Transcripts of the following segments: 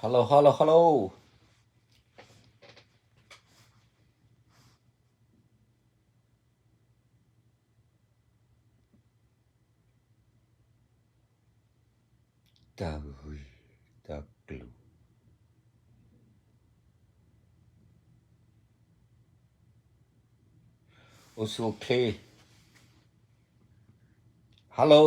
Hello, hello, hello. တၢ်ဂ့ၢ်တၢ်ကျိၤ အိၣ်ဆူၣ်အိၣ်ချ့ Hello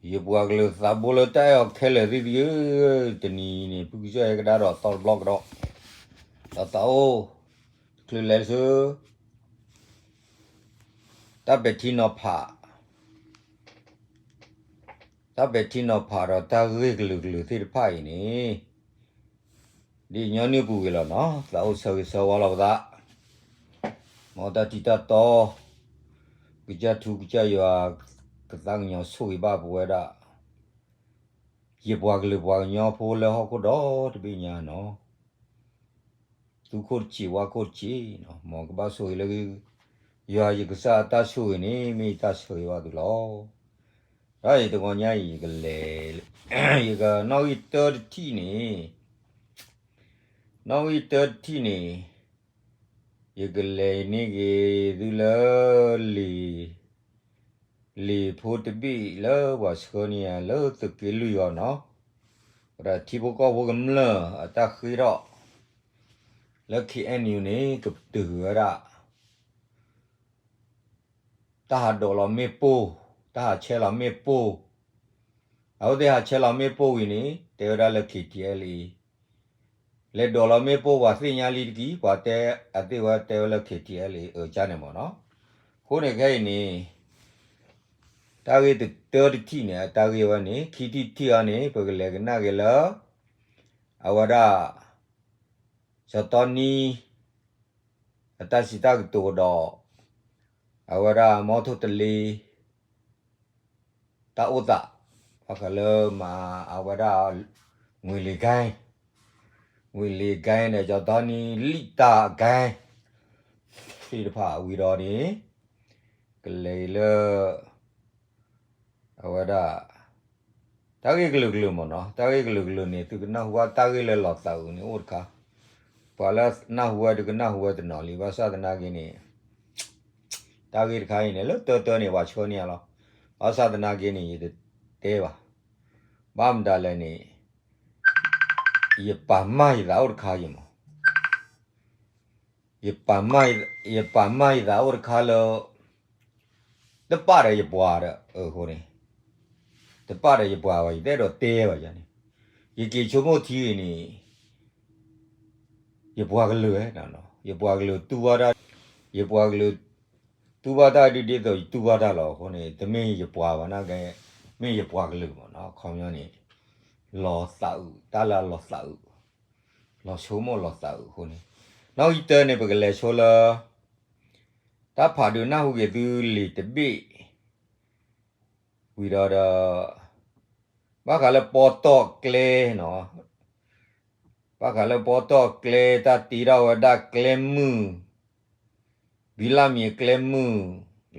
ယပှၤကလုာ်သးဘိလၢတၢ်အဲၣ်အီၤခဲလၢာ်သ့ၣ်သုဧၢ, တနံၤအံၤန့ၣ် ဖုကစၢၢ်ဟဲကဒါဒီးသီတဘျီကဒီး, ဒီးသးအိၣ်တချုးလဲၤဆူ တၢ်ပဲာ်ထံနီၤဖး တၢ်ပဲာ်ထံနီၤဖးဒီးတၢ်ဂ့ၢ်ကလုာ်ကလုာ်သ့ၣ်တဖၣ်အံၤန့ၣ် ဒ်ညီနုၢ်ပူၤဂ့ၤလီၤနီၤ, သးအိၣ်ဆၢဂ့ၤဆၢဝါလီၤပသး, မ်တၢ်ထံၣ်တၢ်တီ ကစၢ်ထူကစၢ်ယွၤ ကသးကညီၤဆိၣ်ဂ့ၤဘၣ်ပဝဲဒၣ် ယပှၤကလုာ်ပှၤကညီဖိလၢဟီၣ်ခိၣ်ဒီတဘ့ၣ်ညါနီၤ, သူခိၣ်တစံးဝါခိၣ်တစံးနီၤ, မ်ကဘၣ်ဆိၣ်ဂ့ၤလၢ ယွၤယကစၢ်အတၢ်ဆိၣ်ဂ့ၤန့ၣ် မ့ၢ်ယတၢ်ဆၢဂ့ၤဘၣ်သုလီၤ. ဒီးယတဂီၤညါအံၤ ယကလဲၤ ယကနီၣ်ဂံၢ်တၢတထံၣ်န့ၣ် နီၣ်ဂံၢ်တၢတထံၣ်န့ၣ် ယကလဲၤန့ၢ်က့ၤသုလၢ လံာ် လံာ်ဖိတဘ့ၣ်လၢပှၤဆှၢန့ၢ်ယၤလၢသုးက့လွံၢ်အဂီၢ်နီၤ, ဒီးထံဖိကီၢ်ဖိကမျၢၢ်အတၢ်ဃ့ထီၣ် လၢ K N U န့ၣ် ကပတုာ်ဝဲဒၣ် တၢ်ဟးဒိးလီၤမ့ၣ်ပိၢ်, တၢ်ဟးဆဲးလီၤမ့ၣ်ပိၢ်, အဝဲသ့ၣ်ဟးဆဲးလီၤမ့ၣ်ပိၢ်ဝံၤန့ၣ် တဲဝဲဒၣ်လၢ K T L A လဲၤဒိးလီၤမ့ၣ်ပိၢ်ပှၤသ့ၣ်ညါလံတက့ၢ်, ပှၤတဲအသ့ၣ်ဝဲတဲဝဲလၢ K T L A အၢကၠါန့ၣ်မ့ၢ်နီၤ, အဃိန့ၣ်ခဲအံၤန့ၣ် တၢ်ဂ့ၢ်တၢတထံၣ်န့ၣ် အတၢ်ဂ့ၢ်ဝဲန့ၣ် ခံထံၣ်တထံၣ်အံၤန့ၣ် ပကလဲၤကနၣ်က့ၤလၢ အဝဲဒၣ် စီၤတီနံ အတၢ်စံးတၢ်ကတိၤဒီး အဝဲဒၣ်မီထိၣ်တလ့ တၢ်အိၣ်သး ဘၣ်ဃးလၢမၤအဝဲဒၣ် ငွေလိမ်ဂိုဏ်း, ငွေလိမ်ဂိုဏ်းန့ၣ် စီၤတီနံ လံၣ်တၢ်အဂိုဏ်း သ့ၣ်တဖၣ်ဝံၤဒီးန့ၣ် ကလဲၤလၢ အဝဲဒၣ် တၢ်ဂ့ၢ်ကလုာ်ကလုာ်မ့ၢ်နီၤ, တၢ်ဂ့ၢ်ကလုာ်ကလုာ်န့ၣ် သုကနၢ်ဟူဘၣ်တၢ်ဂ့ၢ်လၢလီၤသးအုးန့ၣ်အိၣ်တခါ, ပှၤလၢနၢ်ဟူဝဲဒုးကနၢ်ဟူဝဲတနီၤလံ, ဘၣ်ဆၣ်သနာ်က့န့ၣ် တၢ်ဂ့ၢ်တခါအံၤန့ၣ် လၢတၢတၢန့ၣ် ပှၤဆှၢန့ၢ်ယၤလီၤ, ဘၣ်ဆၣ်သနာ်က့န့ၣ် ယတတဲဘၣ်, ဘၣ်မတၤလဲၣ်န့ၣ် ယပာ်မၢ်ယသးအိၣ်တခါအံၤမ့ၢ် ယပာ်မၢ်ယသးအိၣ်တခါလၢ တပာ်ဒီးယပှၤဒီး အဃိန့ၣ် တပာ်ဒီးယပှၤဘၣ် ယတအဲၣ်ဒိးတဲဘၣ်ယၤန့ၣ်, ယက့ၤဆိကမိၣ်ထံဂ့ၤန့ၣ် ယပှၤကလုာ်ဝဲ, ယပှၤကလုာ်တူၢ်ဘၣ်တၢ်, ယပှၤကလုာ် တူၢ်ဘၣ်တၢ်ဒ်ဒ်သိးယတူၢ်ဘၣ်တၢ်လီၤအဃိန့ၣ် တမ့ၢ်ယပှၤဘၣ်နာ်က့, မ့ၢ်ယပှၤကလုာ်မ့ၢ်နီၤ, ခီပညီန့ၣ် လီၤသးအုး တၢ်လၢအလီၤသးအုး လီၤဆိကမိၣ်လီၤသးအုးအဃိန့ၣ်, နီၣ်ဂံၢ်တၢန့ၣ် ပကလဲၤဆိလၢ တၢ်ဖးဒုးနၢ်ဟူက့ၤသုလံာ်တဘ့ၣ် ဝံၤဒီးဒီး ဘၣ်ဃးလၢပီတီၢ်ကျဲနီၤ, ဘၣ်ဃးလၢပီတီၢ်ကျဲ တၢ်တ့ထီၣ်ဝဲဒၣ်ကျဲမုၢ် ဘံလၣ်မံၤကျဲမုၢ်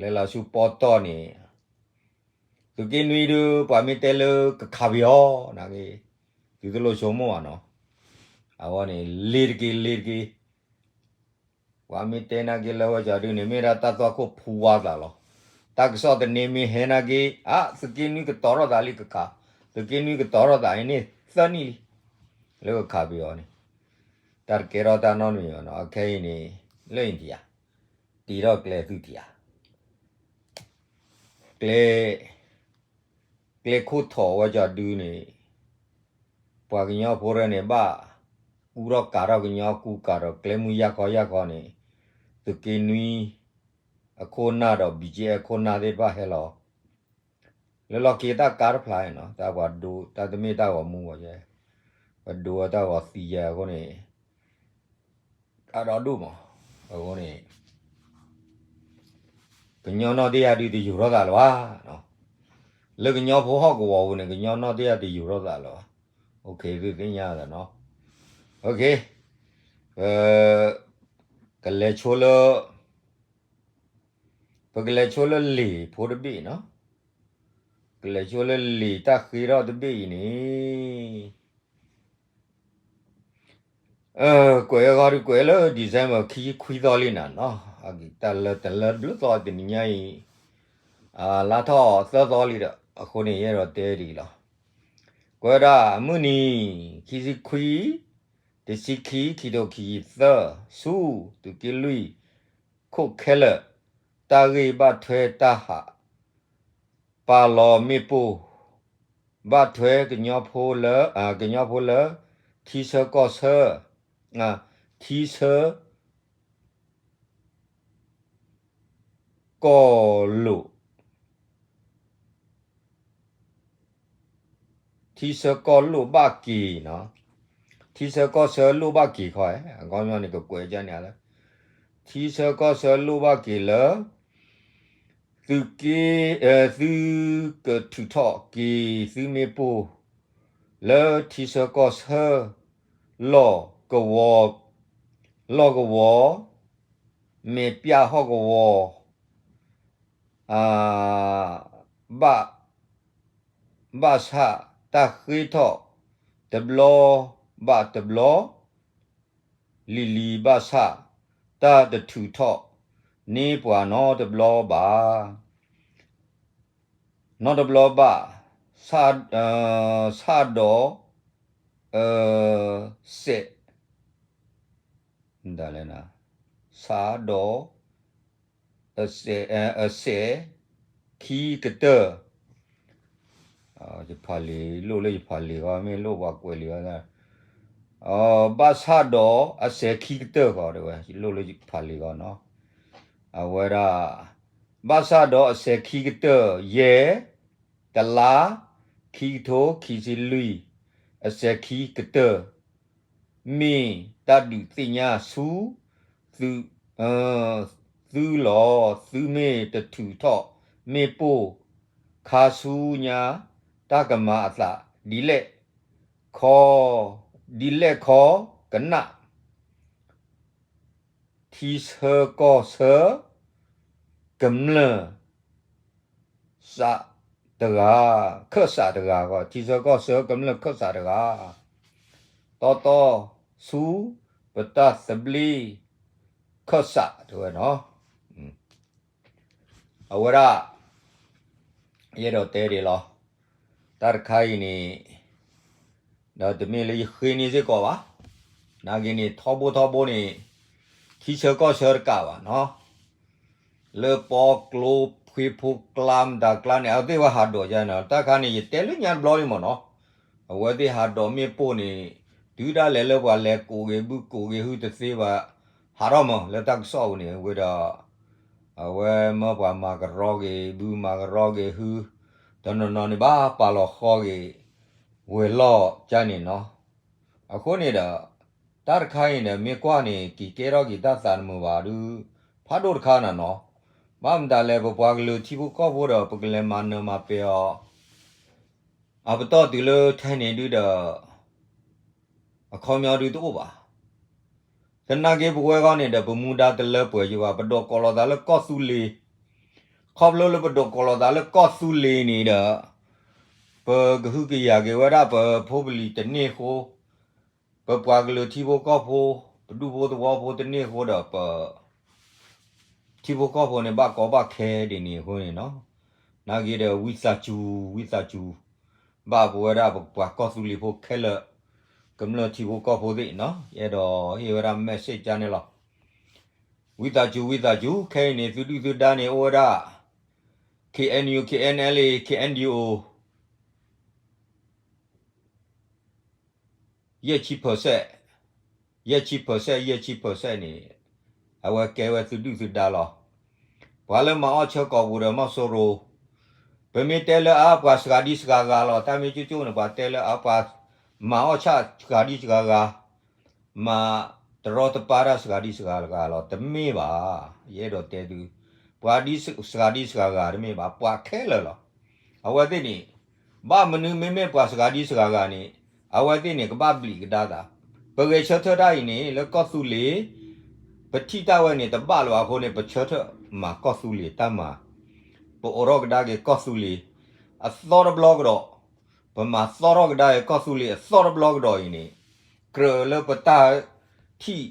လဲၤလီၤဆူပီတီၢ်န့ၣ် သုးက့နွံဒုး ပှၤမ့ၢ်တဲလၢကခးပယီၤနာ်က့ သုတလိၣ်ဆိကမိၣ်ဘၣ်နီၤ, အဝဲန့ၣ် လ့ၤတက့ၤ လ့ၤတက့ၤ ပှၤမ့ၢ်တဲနာ်က့လၢဝဲကီၤဒုန့ၣ် မ့ၢ်ဒၣ်တၢ်သွၣ်ခိၣ်ဖူဝါသးလီၤ, တၢ်ကစီၣ်သန့မ့ၢ်ဟဲနာ်က့ အါ သုးက့နွံကတီၤထီၣ်သးလံကခး, သုးက့နွံကတီၤထီၣ်သးအံၤန့ၣ် သၢနံၣ်လံ လၢကခးပယီၤန့ၣ်, တၢ်တကဲထီၣ်တၢ်နီတမံၤဘၣ်နီၤ, အခဲအံၤန့ၣ် လၢအံၤထံၣ်ဧါ, တ့ထီၣ်ကျဲသုထံၣ်ဧါ ကျဲ ကျဲခိၣ်ထိးဝဲကီၤဒုန့ၣ် ပှၤကညီဖိရဲၣ်န့ၣ် ဘၣ်ကူထီၣ်ကၤထီၣ်ကညီ ကူကၤထီၣ်ကျဲမုၢ်ယၢ်ခီယၢ်ခီန့ၣ် သုးက့နွံ အခိၣ်နၢ်ဒီး ဘံၣ်က့အခိၣ်နၢ်သ့ၣ်တဖၣ်ဟဲလီၤ လၢလီၢ်ခံတၢ်ကါတဖျါနီၤ တၢ်ပှၤဒိးတၢ်တမ့ၢ်တၢ်ဂီၤမူဘၣ်ယဲ ပဒိးဝဲတၢ်ဂီၤသံယဲအဃိန့ၣ် အဒီဒူၣ်မး အဃိန့ၣ် ကညီနီၢ်တယၢ်ဒုးတယူၤထီၣ်သးလၢၤဘၣ်, လၢကညီဖိဟီၣ်ကဝီၤပူၤန့ၣ် ကညီနီၢ်တယၢ်တယူၤထီၣ်သးလၢၤဘၣ်, သုသ့ၣ်ညါသးနီၤ, ပကလဲၤဆိလၢ ပကလဲၤဆိလၢလံာ်ဖိတဘ့ၣ်နီၤ, ကလဲၤဆိလၢလံာ်တၢ်ဃ့ထီၣ်တဘ့ၣ်အံၤန့ၣ် ကွဲးအဂီၢ်ဒုးကွဲးလၢ December ခံဆံခွံသီလံနၤနီၤ, တၢ်လၢတလၢတဘျုးသီတနံၤညါအံၤ လါထီၣ်သၢသီလံဒီး အဃိန့ၣ် ယအဲၣ်ဒိးတဲဒ်အံၤလီၤ. ကွဲးဒၣ်မုၢ်နံၤ ခံဆံခွံ တဆံခံ ခံထိခံဆံသၢ ဆူ သုးက့လွံၢ် ခိၣ်ခဲလၢာ် တၢ်ဂ့ၢ်ဘၣ်ထွဲတၢ်ဟး ပာ်လီၤမ့ၣ်ပိၢ် ဘၣ်ထွဲကညီဖိလၢ ကညီဖိလၢ ထံဆၢကီၢ်ဆၢ ထံဆၢ ကီၢ်လိာ် ထံဆၢကီၢ်လိာ်ဘၣ်က့ၤနီၤ, ထံဆၢကီၢ်ဆၢလိာ်ဘၣ်က့ၤခီ, အဂီၢ်မီန့ၣ် ကကွဲးကန့ၣ်လၢ ထံဆၢကီၢ်ဆၢလိာ်ဘၣ်က့ၤလၢ သုးက့ သုကထုးထီၣ်က့ၤသုမ့ၣ်ပိၢ် လၢထံဆၢကီၢ်ဆၢ လီၢ်ကဝီၤ လီၢ်ကဝီၤ မဲာ်ပျၢ်ဟီၣ်ကဝီၤ ဘၣ် ဘၣ်ဆၣ်တၢ်ဃ့ထီၣ် တဘျီဘၣ်တဘျီ လံၤလံၤဘၣ်ဆၣ် တၢ်တထုးထီၣ်န့ၢ်ပှၤနီတဘျီဘၣ်, နီတဘျီဘၣ်, ဆၣ်ဒီး စဲး ဆၣ်ဒီး အစဲး ခံကတၢၢ်, ယဖးလံာ်လိၣ်လၢယဖးလံာ်ဂီၢ် မ့ၢ်လိၣ်ပှၤကွဲးလံာ်ဂီၢ်, ဘၣ်ဆၣ်ဒီးအစဲးခံကတၢၢ်ဃီ တဲဝဲ လိၣ်လၢယဖးလံာ်ဂီၢ်နီၤ, အဝဲဒၣ် ဘၣ်ဆၣ်ဒီးအစဲးခံကတၢၢ် ယဲၢ် တလါ ခံကထိခံဆံလွံၢ် အစဲးခံကတၢၢ် မ့ၢ်တၢ်ဒုးသ့ၣ်ညါဆူ သု သုလီၤ, သုမ့ၢ်တထုးထီၣ်မ့ၣ်ပိၢ် ခါဆူညါ တၢ်ကမၤအသး ဒ်လဲၣ်ခီ ဒ်လဲၣ်ခီကနၣ် ထံဆၢကီၢ်ဆၢ ကမျၢၢ် စးတဂၤ, ခၢၣ်စးတဂၤဃီ, ထံဆၢကီၢ်ဆၢကမျၢၢ်ခၢၣ်စးတဂၤ, တီတီဆူ ပတၢ်သဘျ့ ခၢၣ်စးတဲဝဲနီၤ, အဝဲဒၣ် ယအဲၣ်ဒိးတဲဒ်အံၤလီၤ, တၢ်တခါအံၤန့ၣ် ဒီးတမ့ၢ်လၢယဃ့န့ၢ်စ့ၢ်ကီးဘၣ်, နာ်က့န့ၣ် ထီဘိထီဘိန့ၣ် ထံဆၢကီၢ်ဆၢတကးဘၣ်နီၤ, လၢပီကျိဖှ့ဖိကျါမတၤကျါန့ၣ် အဝဲသ့ၣ်ဝဲဟးဒိးယါနီၤ, တၢ်ခါန့ၣ် ယတဲလၢညါတဘျီလံမ့ၢ်နီၤ, အဝဲသ့ၣ်ဟးဒိးမ့ၣ်ပိၢ်န့ၣ် တုၤဒၣ်လဲာ်လၢပှၤလဲၤကိးက့ၤဘုကိးက့ၤဟုတသ့ဘၣ်, ဟးထီၣ်မး လၢတၢ်ကစီၣ်ပူၤန့ၣ် ဝဲဒီး အဝဲမၢပှၤမၤကရီက့ၤဘုမၤကရီက့ၤဟု, တနီၤနီၤန့ၣ်ဘၣ်ပာ်လီၤဃီက့ၤ ဝဲၤလီၢ်ကၠါန့ၣ်နီၤ, အဃိန့ၣ်ဒီး တၢ်တခါအံၤန့ၣ် မ့ၢ်ကွၢ်န့ၣ် က့ၤကဲထီၣ်က့ၤတၢ်သးတမုာ်ဘၣ်ဒုး ဖးဒိၣ်တခါနီၤနီၤ, ဘၣ်မတၤလဲၣ် ပပှၤကလုာ်ထံဖိကီၢ်ဖိဒီး ပကလဲၤမၤနၢၤမၤပဲာ်အီၤ အပတီၢ်တုၤလၢထဲန့ၣ်ဒုးဒီး အခီပညီဒုးတအိၣ်ဘၣ်. သနာ်က့ပဝဲဂီၢ်န့ၣ်ဒီး ပမူဒါတလၢပှဲၤယဘၣ်, ပဒိးကိးလီၤသးလၢကီၢ်သူလ့ၤ, ခီဖျိလၢပဒိးကိးလီၤသးလၢကီၢ်သူလ့ၤန့ၣ်ဒီး ပကဟုကယာ်က့ၤဝဲဒၣ်ပဖိပလံၤတန့ၢ်ဃိ, ပပှၤကလုာ်ထံဖိကီၢ်ဖိ, ပဒူၣ်ဖိသဝီဖိတန့ၢ်ဃိဒီး ပ ထံဖိကီၢ်ဖိန့ၣ် ဘၣ်ကီဘၣ်ခဲဒ်န့ၣ်အဃိန့ၣ်နီၤ, နာ်က့ဒီး ဝံသးစူၤ ဝံသးစူၤ ဘၣ်ပဝဲဒၣ်ပပှၤကီၢ်သူလ့ၤဖိခဲလၢာ်, ကမျၢၢ်ထံဖိကီၢ်ဖိသ့ၣ်နီၤ, ယအဲၣ်ဒိးဟ့ၣ်ဝဲဒၣ် message ကန့ၣ်လီၤ. ဝံသးစူၤ ဝံသးစူၤ ခဲအံၤန့ၣ် သုဒုၣ်သုဒါန့ၣ် အိၣ်ဝဲဒၣ် K N U, K N L A, K N D O ယဲၢ်ဆံ percent, ယဲၢ်ဆံ percent, ယဲၢ်ဆံ percent န့ၣ် အဝဲကဲဝဲသုဒုၣ်သုဒါလီၤ. ပှၤလၢမၤအီၣ်ဆၢကိာ်ပူၤဒီးမီၢ်စိရိၤ, ပမ့ၢ်တဲလၢအါ ပှၤစှၤဒံစှၤဂၤလီၤ, တၢ်မ့ၢ်ကၠိကၠိန့ၣ် ပှၤတဲလၢအါ ပှၤမၤအီၣ်ဆၣ်စှၤဒံစှၤဂၤ, မၤတရီတပါတၢ်စှၤဒံစှၤဂၤလီၤ, တမ့ၢ်ဘၣ်. ယအဲၣ်ဒိးတဲသု, ပှၤဒ်စှၤဒံစှၤဂၤတမ့ၢ်ဘၣ်, ပှၤခဲလၢာ်လီၤ. အဝဲသ့ၣ်န့ၣ် ဘၣ်မနုၤမ့မ့ၢ်ပှၤစှၤဒံစှၤဂၤန့ၣ် အဝဲသ့ၣ်န့ၣ်ကဘၣ်ဘျံးကဒါသး. ပဂဲၤဆၢထၢၣ်တၢ်အံၤန့ၣ် လၢကီၢ်သူလ့ၤ ပထံၣ်တၢ်ဝဲန့ၣ် တဘၣ်လၢၤဘၣ်အဃိန့ၣ် ပဆၢထၢၣ်မၤကီၢ်သူလ့ၤတၢ်မၤ, ပအိးထီၣ်ကဒါက့ၤကီၢ်သူလ့ၤ, အသီတဘျီကဒီး, ပမၤသီထီၣ်ကဒါက့ၤကီၢ်သူလ့ၤအသီတဘျီကဒီးအံၤန့ၣ်, ကြၢးလၢပတၢ်ထံၣ်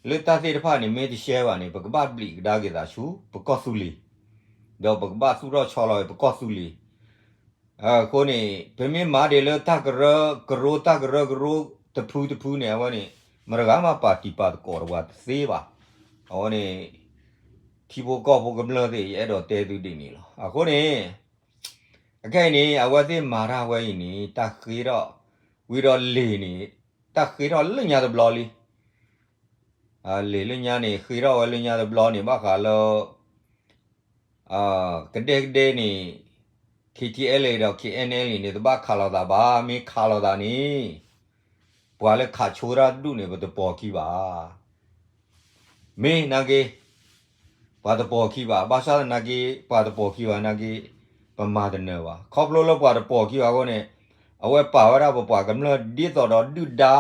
လၢတၢ်သ့ၣ်တဖၣ်န့ၣ်မ့ၢ်တရှဲဘၣ်န့ၣ် ပကဘၣ်ဘျံးကဒါက့ၤသးဆူပကီၢ်သူလ့ၤ, ဒီးပကဘၣ်သူၣ်ထီၣ်ဆီလီၤပကီၢ်သူလ့ၤ အဃိန့ၣ် ပမ့ၢ်မၤဒ်လၢတၢ်ကရၢကရိ တၢ်ကရၢကရိတဖုတဖုန့ၣ် အဝဲန့ၣ် မတၤဂၤမးပာ်တံာ်ပာ်သကိးတဝၤတသ့ဘၣ်. အဝဲန့ၣ် ထံဖိကီၢ်ဖိကမျၢၢ်သ့ၣ် ယအဲၣ်ဒိးတဲသုဒ်န့ၣ်လီၤ. အဃိန့ၣ် အခဲအံၤန့ၣ် အဝဲသ့ၣ်မၤတၢ်ဝဲအံၤန့ၣ် တၢ်ဃ့ထီၣ် ဝံၤဒီးလံာ်န့ၣ် တၢ်ဃ့ထီၣ်လၢညါတဘျီလံ လံာ်လၢညါန့ၣ် ဃ့ထီၣ်ဝဲလၢညါတဘျီန့ၣ် ဘၣ်ဃးလၢ ကဒဲကဒဲန့ၣ် KTLA ဒီး KNLA န့ၣ် တဘၣ်ခးလိာ်သးဘၣ်, မ့ၢ်ခးလိာ်သးန့ၣ် ပှၤလၢခးဆိတၢ်တဒူၣ်န့ၣ် ပတပိာ်ခံဘၣ်. မ့ၢ်နာ်က့ ပှၤတပိာ်ခံဘၣ်, ဘၣ်ဆၣ်သနာ်က့ ပှၤတပိာ်ခံဘၣ်နာ်က့ ပမၤတနၢၤဘၣ်. ခီဖျိလၢပှၤတပိာ်ခံဘၣ်အဃိန့ၣ် အဝဲပာ်ဝဲဒၣ်ပပှၤကမျၢၢ်ဒ်သိးဒီးဒုၣ်ဒါ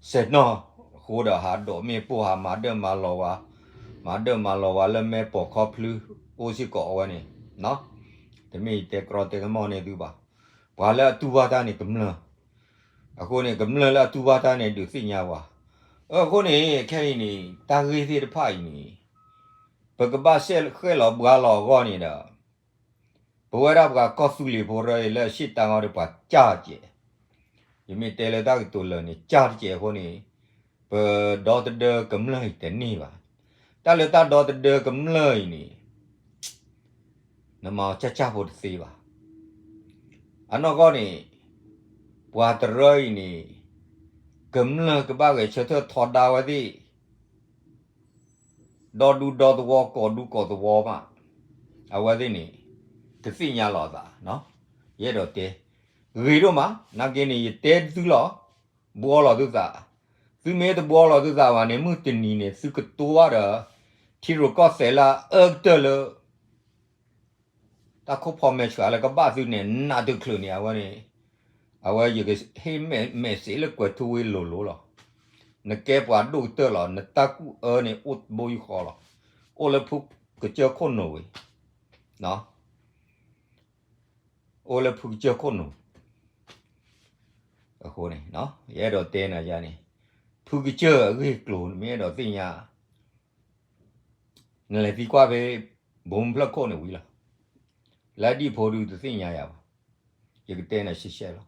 ဆဲးနီၢ်အဃိဒီး ဟးဒိးမ့ၣ်ပိၢ် ဟးမၤဒၢၣ်မၤလီၤဝဲ, မၤဒၢၣ်မၤလီၤဝဲလၢမဲၢ်ပိာ်ခီဖျိ အိၣ်စ့ၢ်ကီးအဝဲန့ၣ်, တမ့ၢ်ယတဲကြီတဲကမီၣ်န့ၢ်သုဘၣ်. ပှၤလၢအတူၢ်ဘၣ်တၢ်န့ၣ်ကမျၢၢ်, အဃိန့ၣ် ကမျၢၢ်လၢအတူၢ်ဘၣ်တၢ်န့ၣ် ဒုးသ့ၣ်ညါပှၤ. အဃိန့ၣ် ခဲအံၤန့ၣ် တၢ်ဂ့ၢ်သ့ၣ်တဖၣ်အံၤန့ၣ် ပကဘၣ်စဲးဃဲၣ်လီၤဘှါလီၤအဂီၢ်န့ၣ်ဒီး ပဝဲဒၣ်ပှၤကီၢ်သူလ့ၤဖိရၢအံၤလၢအရှေ့တၢ်ဂီၢ်ဒီးပှၤကၢ်တကဲး, ယမ့ၢ်တဲလၢတၢ်ကတိၤလၢာ်န့ၣ် ကၢ်တကဲးအဃိန့ၣ် ပဒီသဒၢကမျၢၢ်အံၤတန့ၢ်ဘၣ်. တၢ်လၢတၢ်ဒီသဒၢကမျၢၢ်အံၤန့ၣ် နမၤအီၤကၢ်ကၢ်ဖိတသ့ဘၣ်. အနီၢ်ကီၢ်န့ၣ် ပှၤတရၢအံၤန့ၣ် ကမျၢၢ်ကဘၣ်ဂဲၤဆၢထၢၣ်ထီဒါဝဲသ့ၣ် ဒီဒူဒီသဝီ ကိးဒူကိးသဝီမး, အဝဲသ့ၣ်န့ၣ် ကသ့ၣ်ညါလီၤအသး, ယအဲၣ်ဒိးတဲ, ဂ့ၤဒိၣ်မး, နာ်က့န့ၣ် ယတဲသုလီၤ, ဘှီလီၤသုသး, သုမ့ၢ်တဘှီလီၤသုသးဘၣ်န့ၣ် မုၢ်တနံၤန့ၣ် သုကတိၤဘၣ်ဒီး ထံရူၢ်ကီၢ်သဲးလၢအအၢကတၢၢ်လၢ တၢ်ခိၣ်ဖီမဲာ်ဆှးလၢကဘၣ်သုန့ၣ် နးတချုးန့ၣ် အဝဲန့ၣ်, အဝဲယကဟ့ၣ် message လၢကွဲၤထူဝ့လိၤလိၤလီၤ. နကဲပှၤဒိၣ်ကတၢၢ်လီၤ, နတၢ်ကူၣ်အၢန့ၣ်အိၣ်ဘိယူၢ်ဃီလီၤ. အိၣ်လၢဖုကစၢၢ်ခိၣ်နူာ်ဝံၤ, အိၣ်လၢဖုကစၢၢ်ခိၣ်နူာ်, အဃိန့ၣ် ယအဲၣ်ဒိးတဲနၤယၤန့ၣ်, ဖုကစၢၢ်အဂ့ၢ်အကျိၤ နမ့ၢ်အဲၣ်ဒိးသ့ၣ်ညါ နလဲၤသံကွၢ်ဖဲ ဘိမုၢ်ဖျၢၣ်ခိၣ်န့ၣ်ဝံၤလီၤ. လၢဒံၣ်ဖိဒုးတသ့ၣ်ညါယၤဘၣ်. ယကတဲနၤရှဲရှဲလီ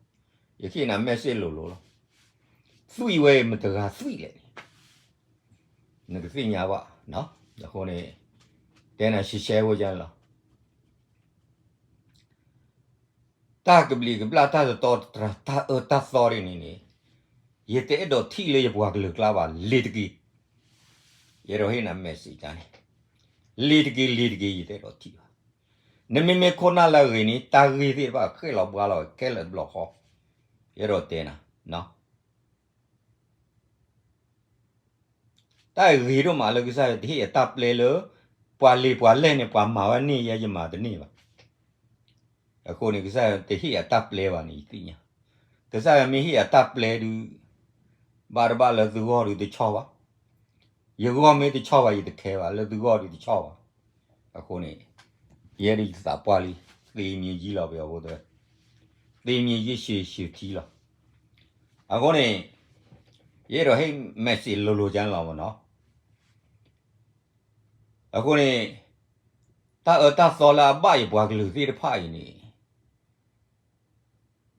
ၤ. ယဟ့ၣ်နၤ message လိၤလိၤလီၤ. သွံၣ်ဝဲမတၤတဂၤသွံၣ်လဲၣ်န့ၣ် နကသ့ၣ်ညါဘၣ်. အဃိန့ၣ် တဲနၤရှဲရှဲဝဲယၤလီၤ. တၢ်ကဘျံးကဘျၣ် တၢ်တတီတတြၢ် တၢ်အၢတၢ်သီဒ်န့ၣ်န့ၣ် ယတအဲၣ်ဒိးထံၣ်လၢယပှၤကလုာ်ကျါဘၣ် လ့ၤတက့ၢ်. ယအဲၣ်ဒိးဟ့ၣ်နၤ message န့ၣ် လ့ၤတက့ၢ် လ့ၤတက့ၢ် ယတအဲၣ်ဒိးထံၣ်ဘၣ်. နမ့မ့ၢ်ခိၣ်နၢ်လၢအဂ့ၤန့ၣ် တၢ်ဂ့ၢ်သ့ၣ်တဖၣ်ဃဲၣ်လီၤဘှါလီၤခဲလၢာ်တဘျီဃီ ယအဲၣ်ဒိးတဲနၤ တၢ်ဂ့ၤဒိၣ်မးလၢကစၢ်ယွၤတဟ့ၣ်အတၢ်ပျဲလၢ ပှၤလ့ၤပှၤလဲၢ်န့ၣ် ပှၤမၤဝဲန့ၢ်ယဲ ယမၤတန့ၢ်ဘၣ်. အဃိန့ၣ် ကစၢ်ယွၤတဟ့ၣ်အတၢ်ပျဲဘၣ်န့ၣ် ယသ့ၣ်ညါ. ကစၢ်ယွၤမ့ၢ်ဟ့ၣ်အတၢ်ပျဲဒုး ဘၣ်တဘၣ်လၢသုဂီၢ်ဒုးတဆီဘၣ်. ယဂီၢ်မ့ၢ်တဆီဘၣ် ယတခဲဘၣ် လၢသုဂီၢ်ဒုးတဆီဘၣ်. အဃိန့ၣ် ယဲဒၣ်ယသးပှၢ်လံ သေမြေကြီးလီၤ ပယီၤဖိတဲ, သေမြေကြီး ရေရှည်ထီလီၤ. အဃိန့ၣ် ယအဲၣ်ဒိးဟ့ၣ် message လိၤလိၤကၠၢလီၤမ့ၢ်နီၤ. အဃိန့ၣ် တၢ်အၢတၢ်သီလၢအဘၣ်ယပှၤကလုာ်သ့ၣ်တဖၣ်အံၤန့ၣ်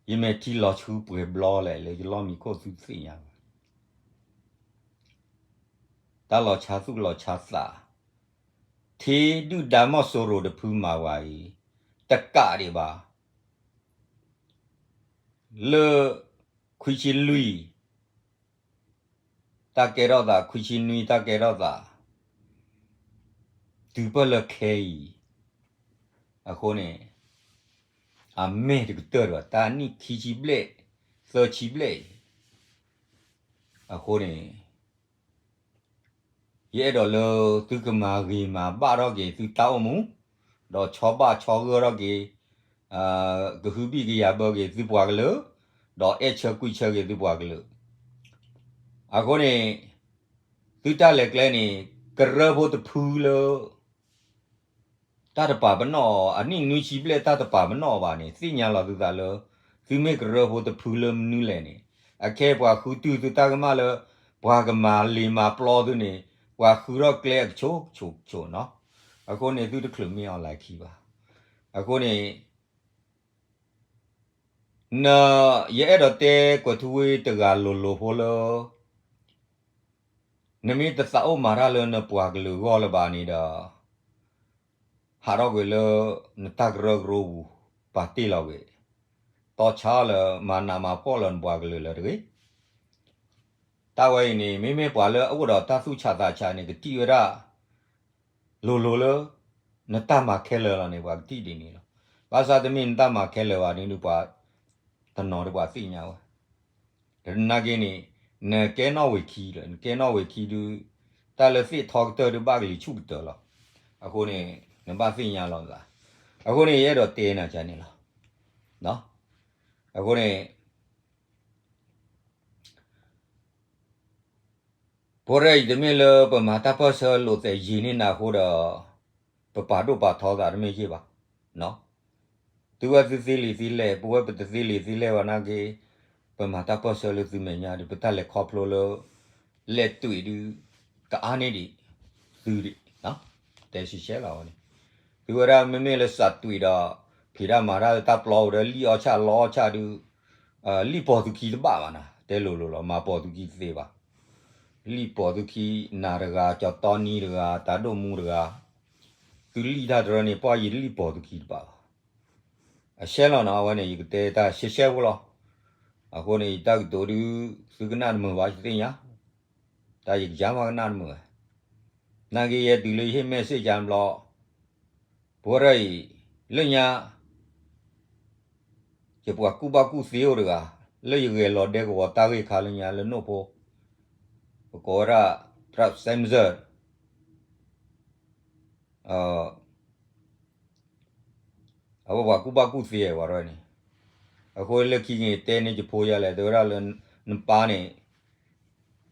ယမဲာ်ထံလီၤဆှုပှဲၤဘျီလဲၣ် လၢယလီၢ်မံခိၣ်သုတသ့ၣ်ညါဘၣ်. တၢ်လီၤဆါသူၣ်လီၤဆါသး ထံဒုၣ်ဒါမီၢ်စိရိၤတဖုမၤဝဲအံၤ တကးဒံးဘၣ် လၢ ခွံဆံလွံၢ် တၢ်ကဲထီၣ်သး ခွံဆံနွံ တၢ်ကဲထီၣ်သး တုၤပၢၢ်လၢခဲအံၤ အဃိန့ၣ် အမဲာ်တကတၢၢ်ဒီး တၢ်နံၣ်ခံဆံဘျဲၣ် သၢဆံဘျဲၣ်အံၤ အဃိန့ၣ် ယအဲၣ်ဒိးလၢသုကမၤဂ့ၤမၤဘၣ်ထီၣ်က့ၤသုတၢ်အိၣ်မူ, ဒီးဆီဘၣ်ဆီဂၢၢ်ထီၣ်က့ၤ, ကဟုဘံၣ်ကယာ်ဘၢက့ၤသုပှၤကလုာ်, ဒီးအဲၣ်ဆၢကွံာ်ဆၢက့ၤသုပှၤကလုာ်. အဃိန့ၣ် သုတၢ်လဲၤကျဲန့ၣ် ကရၢဖိတဖုလၢ တၢ်တပာ်ပနီၣ်အီၤ အနံၣ်နွံဆံဘျဲၣ်တၢ်တပာ်ပနီၣ်အီၤဘၣ်န့ၣ် သ့ၣ်ညါလီၤသုသးလၢ သုမ့ၢ်ကရၢဖိတဖုလၢမနုၤလဲၣ်န့ၣ် အခဲပှၤဃုတုၤသုတၢ်ကမၣ်လၢ ပှၤကမၤလ့ၤမၤပျီသုန့ၣ် ပှၤဃုထီၣ်ကျဲအကဆိကဆိကဆိနီၤ. အဃိန့ၣ် သုတချုးမ့ၢ်အီၤလၢခံဘၣ်. အဃိန့ၣ် န ယအဲၣ်ဒိးတဲကွဲးထူဝ့တဂၤလိၤလိၤဖိလၢ နမ့ၢ်တသးအိၣ်မၤတၢ်လၢနပှၤကလုာ်အဂီၢ်လၢၤဘၣ်န့ၣ်ဒီး ဟးထီၣ်ကွံာ်လၢနတၢ်ကရၢကရိပူၤ ပာ်တ့ၢ်လီၤကွံာ်, တီဆါလၢမၤနးမၤဖှီၣ်လၢနပှၤကလုာ်လၢတဂ့ၤ. တၢ်ဝဲအံၤန့ၣ် မ့မ့ၢ်ပှၤလၢအအိၣ်ဒီးတၢ်သူၣ်ဆးသးဆးန့ၣ် ကထံၣ်ဝဲဒၣ် လိၤလိၤလၢ နတၢ်မၤခဲလၢာ်လီၤန့ၣ် ပှၤကထံၣ်ဒ်န့ၣ်လီၤ. ဘၣ်ဆၣ်တမ့ၢ်နတၢ်မၤခဲလၢာ်ဘၣ်န့ၣ် ပှၤတနီၤဒီးပှၤသ့ၣ်ညါဝဲ သနာ်က့န့ၣ် နကဲနီၣ်ဝ့ၤခံလီၤ, နကဲနီၣ်ဝ့ၤခံဒုး တၢ်လၢသ့ၣ်ထီကတၢၢ်ဒုးဘၣ်ကလံၤဆူၣ်ကတၢၢ်လီၤ. အဃိန့ၣ် နဘၣ်သ့ၣ်ညါလီၤသး. အဃိန့ၣ် ယအဲၣ်ဒိးတဲနၤန့ၣ်လီၤ. အဃိန့ၣ် ပဝဲဒၣ်အံၤတမ့ၢ်လၢပမၤတၢ်ပၢၢ်ဆၢလိာ်သဲးယံာ်န့ၢ်နၤအဃိဒီး ပပာ်ဒိၣ်ပာ်ထီသးတမ့ၢ်ယ့ၢ်ဘၣ်. သုဝဲသုသ့လံာ်သ့လဲၢ်, ပဝဲပတသ့လံာ်သ့လဲၢ်ဘၣ်နာ်က့ ပမၤတၢ်ပၢၢ်ဆၢလၢသုမဲာ်ညါဒီး ပတၢ်လဲၤခီဖျိလၢ လဲၤတွံၣ်ဒုး ကအါန့ၢ်ဒံးသုဒံး, တဲဆံရှဲလီၤဝဲန့ၣ်. သုဝဲဒၣ်မ့မ့ၢ်လၢစးတွံၣ်ဒီး ဖံးတၢ်မၤတၢ်လၢတၢ်ပျီအိၣ်ဒီး လံၣ်အီၣ်ဆၣ်လီအီၣ်ဆၣ်ဒုး လံၣ်ပိာ်သုခံတဘၣ်ဘၣ်နၤ, တဲလိၤလိၤလီၤ, မၤပိာ်သုခံတသ့ဘၣ်. လံၣ်ပိာ်သုခံ နၤတဂၤ, ကၠီတီနံတဂၤ, တၢ်ဒိၣ်မူတဂၤ, သုလံၣ်တၢ်တရၢန့ၣ် ပှၢ်ယံာ်လံၣ်ပိာ်သုခံတဘၣ်ဘၣ်. အရှဲလီၤနီၤ, အဝဲန့ၣ် ယကတဲတၢ်ရှဲရှဲဖိလီၤ. အဃိန့ၣ် ယတၢ်ကတိၤဒုး သုကနၣ်တမုာ်ဘၣ် ယသ့ၣ်ညါ, တၢ်ယကယၤမးကနၣ်တမုာ်ဘၣ်. နာ်က့ယဲတုၤလၢယဟ့ၣ် message ယါဘျီ ပဝဲဒၣ်အံၤ လၢညါ ယပှၤကူၣ်ဘၣ်ကူၣ်သ့အိၣ်တဂၤ လၢယဂဲၤလီၤဒဲကဝီၤတၢ်ဂ့ၢ်ခါလၢညါလၢနိၣ်ဖိ ပကိးဝဲဒၣ် ပြၣ်စဲမစၢၢ် အဝဲပှၤကူၣ်ဘၣ်ကူၣ်သ့ဝဲဒၣ်န့ၣ်, အဃိလၢခံက့ၤတဲန့ၢ်ယဖိယါလဲၣ် တဲဝဲဒၣ်လၢ နပၢ်န့ၣ်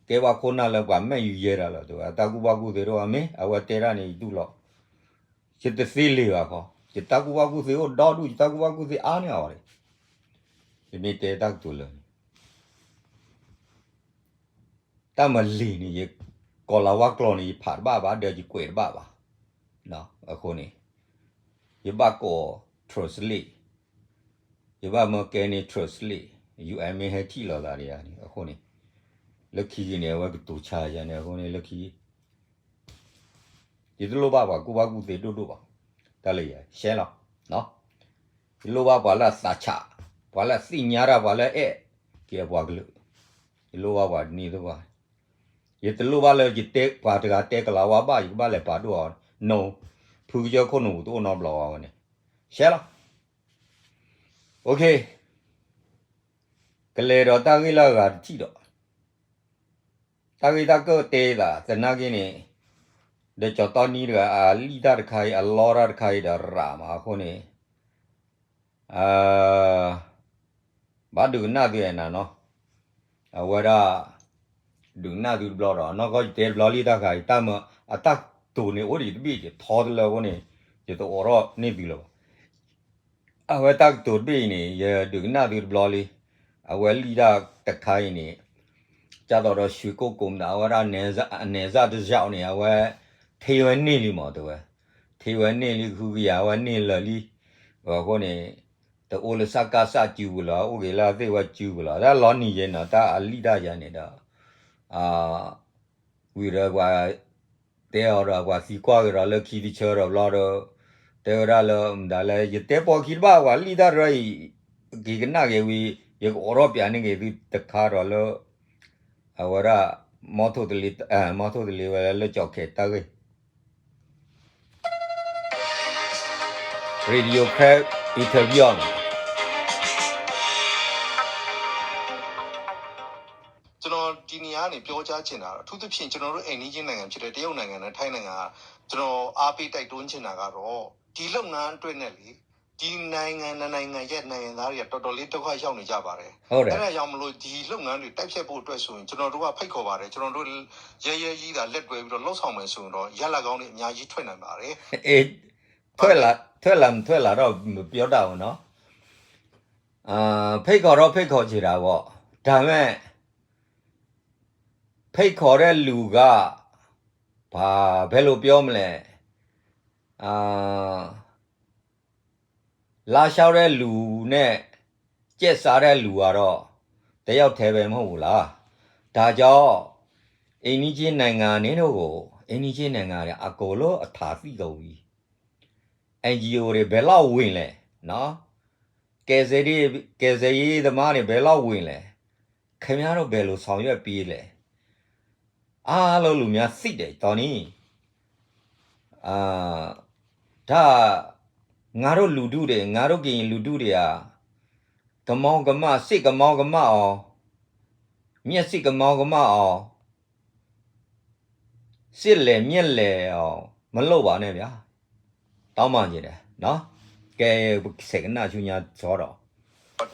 ကဲဘၣ်ခိၣ်နၢ်လၢပှၤမဲာ်ယူၤယဲဒၣ်လီၤ တဲဝဲ တၢ်ကူၣ်ဘၣ်ကူၣ်သ့တအိၣ်မ့ၢ် အဝဲတဲဒၣ်န့ၣ် ယတူၢ်လီၤ. ယတသ့လံာ်ဘၣ်ခီ, ယတၢ်ကူၣ်ဘၣ်ကူၣ်သ့အိၣ်ဒီဒူၣ် ယတၢ်ကူၣ်ဘၣ်ကူၣ်သ့အါန့ၢ်အီၤန့ၣ်, ယမ့ၢ်တဲတၢ်ကတိၤလၢာ်န့ၣ် တၢ်မၤလ့ၤန့ၣ် ယကိးလၤဝါကျိာ်န့ၣ် ယဖးတဘၣ်ဘၣ် ဒီးယကွဲးတဘၣ်ဘၣ်. အဃိန့ၣ် ယဘၣ်ကိး translate, ယဘၣ်မၢကဲန့ၣ် translate, UN မ့ၢ်ဟဲထံၣ်လိာ်သးဒီးယၤန့ၣ် အဃိန့ၣ် လၢခံက့ၤန့ၣ် အဝဲကတိၤဆါယၤန့ၣ် အဃိန့ၣ် လၢခံ ယတလိၣ်ဘၣ်ပှၤကူၣ်ဘၣ်ကူၣ်သ့ဒိၣ်ဒိၣ်ဘၣ်, တၢ်လၢယၤရှဲလီၤ. ယလိၣ်ဘၣ်ပှၤလၢအသးဆး, ပှၤလၢအသ့ၣ်ညါတၢ်, ပှၤလၢအအဲၣ်က့ၤအပှၤကလုာ်, ယလိၣ်ဘၣ်ပှၤတနံၤသ့ၣ်တဖၣ်, ယတလိၣ်ဘၣ်လၢယတဲပှၤတဂၤတဲကလၤဝါဘၣ် ယကဘၣ်လဲၤပာ်ဒိၣ်အီၤ, no, ဖုကစၢၢ်ခိၣ်နူာ်ပူၤတအိၣ်နီတဘျီဘၣ်ဝဲန့ၣ်, ရှဲလီၤ. ကလဲၤဒီးတၢ်ဂ့ၢ်လၢအဂၤတထံၣ်ဒီး တၢ်ဂ့ၢ်တၢ်ကၢၢ်တဲသး သနာ်က့န့ၣ် ဒီးကၠီၤတီနံတဂၤ အလံၣ်တၢ်တခါအံၤ အလီတၢ်တခါအံၤဒီးရးမးအဃိန့ၣ် ဘၣ်ဒုးကနၣ်သုအဲၣ်နၤနီၤ, အဝဲဒၣ် ဒုးကနၣ်သုတဘျီဒီး နီၢ်ကီၢ်ယတဲတဘျီလံတၢ်ခါအံၤ တၢ်မၢအတၢ်ကတိၤန့ၣ်အိၣ်ဒံးတဘ့ၣ် ယထီတလၢအဃိန့ၣ် ယတအိးထီၣ်န့ၢ်သုလၢၤဘၣ်. အဝဲတၢ်ကတိၤတဘ့ၣ်အံၤန့ၣ် ယဒုးကနၣ်သုတဘျီလံ, အဝဲလံၣ်တၢ်တခါအံၤန့ၣ် ကၢ်သိးဒီး ရွှေကုက္ကို မတၤ အဝဲဒၣ် နယ်စပ်တလျှောက်န့ၣ် အဝဲ ထ့ဝဲန့ၢ်လံမး တဲဝဲ, ထ့ဝဲန့ၢ်လံ ဃုကယၤ အဝဲန့ၢ်လၢာ်လံ, အဃိန့ၣ် တအိၣ်လၢ စကစ စုပူၤလီၤ, အိၣ်က့ၤလၢအသ့ၣ်ဝဲစုပူၤလီၤ, တၢ်လီၤနံၤယဲနီၤ တၢ်အလံၣ်တၢ်ယၤန့ၣ်ဒီး ဝံၤဒီးပှၤ တဲအီၤဒီး ပှၤသံကွၢ်က့ၤဒီးလၢခံတဆၢဒီးဘျီဒီး တဲဝဲဒၣ်လၢမတၤလဲၣ် ယတဲပိာ်ခံတဘၣ် ပှၤလံၣ်တၢ်တရၢအံၤ က့ၤကနၣ်က့ၤဝံၤ ယကအိးထီၣ်ပျးန့ၢ်က့ၤသုတခါဒီးလၢ အဝဲဒၣ် မီထိၣ်တလ့ မီထိၣ်တလ့ဝဲလၢကၠီၤခဲးတၢ်ဂ့ၢ် Radio Karen Interview န့ၣ် ကျွန်တော်ဒီနေရာကနေပြောကြားချင်တာတော့ အထူးသဖြင့်ကျွန်တော်တို့အိမ်နီးချင်းနိုင်ငံဖြစ်တဲ့တရုတ်နိုင်ငံနဲ့ထိုင်းနိုင်ငံကကျွန်တော်အားပေးတိုက်တွန်းချင်တာကတော့ဒီလုပ်ငန်းအတွက်နဲ့လေဒီနိုင်ငံနှစ်နိုင်ငံရဲ့နိုင်ငံသားတွေကတော်တော်လေးဒုက္ခရောက်နေကြပါတယ်ဟုတ်တယ်အဲ့ဒါကြောင့်မလို့ဒီလုပ်ငန်းတွေတိုက်ဖြတ်ဖို့အတွက်ဆိုရင်ကျွန်တော်တို့ကဖိတ်ခေါ်ပါတယ်ကျွန်တော်တို့ရဲရဲကြီးသာလက်တွဲပြီးတော့လှုပ်ဆောင်မယ်ဆိုရင်တော့ရလဒ်ကောင်းတွေအများကြီးထွက်နိုင်ပါတယ်အေး ထွဲလး ထွဲလးမထွဲလးဒီး မပြောတတ်ဘူးနော်. ဖိတ်ခေါ်တော့ဖိတ်ခေါ်ချင်တာပေါ့. ဒါပေမဲ့ ဖိတ်ခေါ်တဲ့လူက ဘာ ဘယ်လိုပြောမလဲ အာ လမ်းလျှောက်တဲ့လူနဲ့ ကြက်စားတဲ့လူကတော့ တစ်ယောက်တည်းပဲမဟုတ်ဘူးလား. ဒါကြောင့် အိမ်နီးချင်းနိုင်ငံတွေတို့ကို အိမ်နီးချင်းနိုင်ငံတွေအကုန်လုံးအထင်သိကုန်ပြီ. NGO တွေဘယ်လောက်ဝင်လဲနော်. ကယ်ဆယ်ရေး ကယ်ဆယ်ရေးသမားတွေဘယ်လောက်ဝင်လဲ. ခင်ဗျားတို့ဘယ်လိုဆောင်ရွက်ပေးလဲ. အားလုံးလူများသိတယ် တနံၤ ဒါ ငါတို့လူထုတွေ ငါတို့ကရင်လူထုတွေက ကမောက်ကမ စိတ်ကမောက်ကမအောင် မျက်စိကမောက်ကမအောင် စစ်လဲမျက်လဲအောင်မလုပ်ပါနဲ့ဗျာ. တောင်းပန်ချင်တယ်နော်. ကဲ ဆယ်ကနၣ်ဆူညါစီဒီး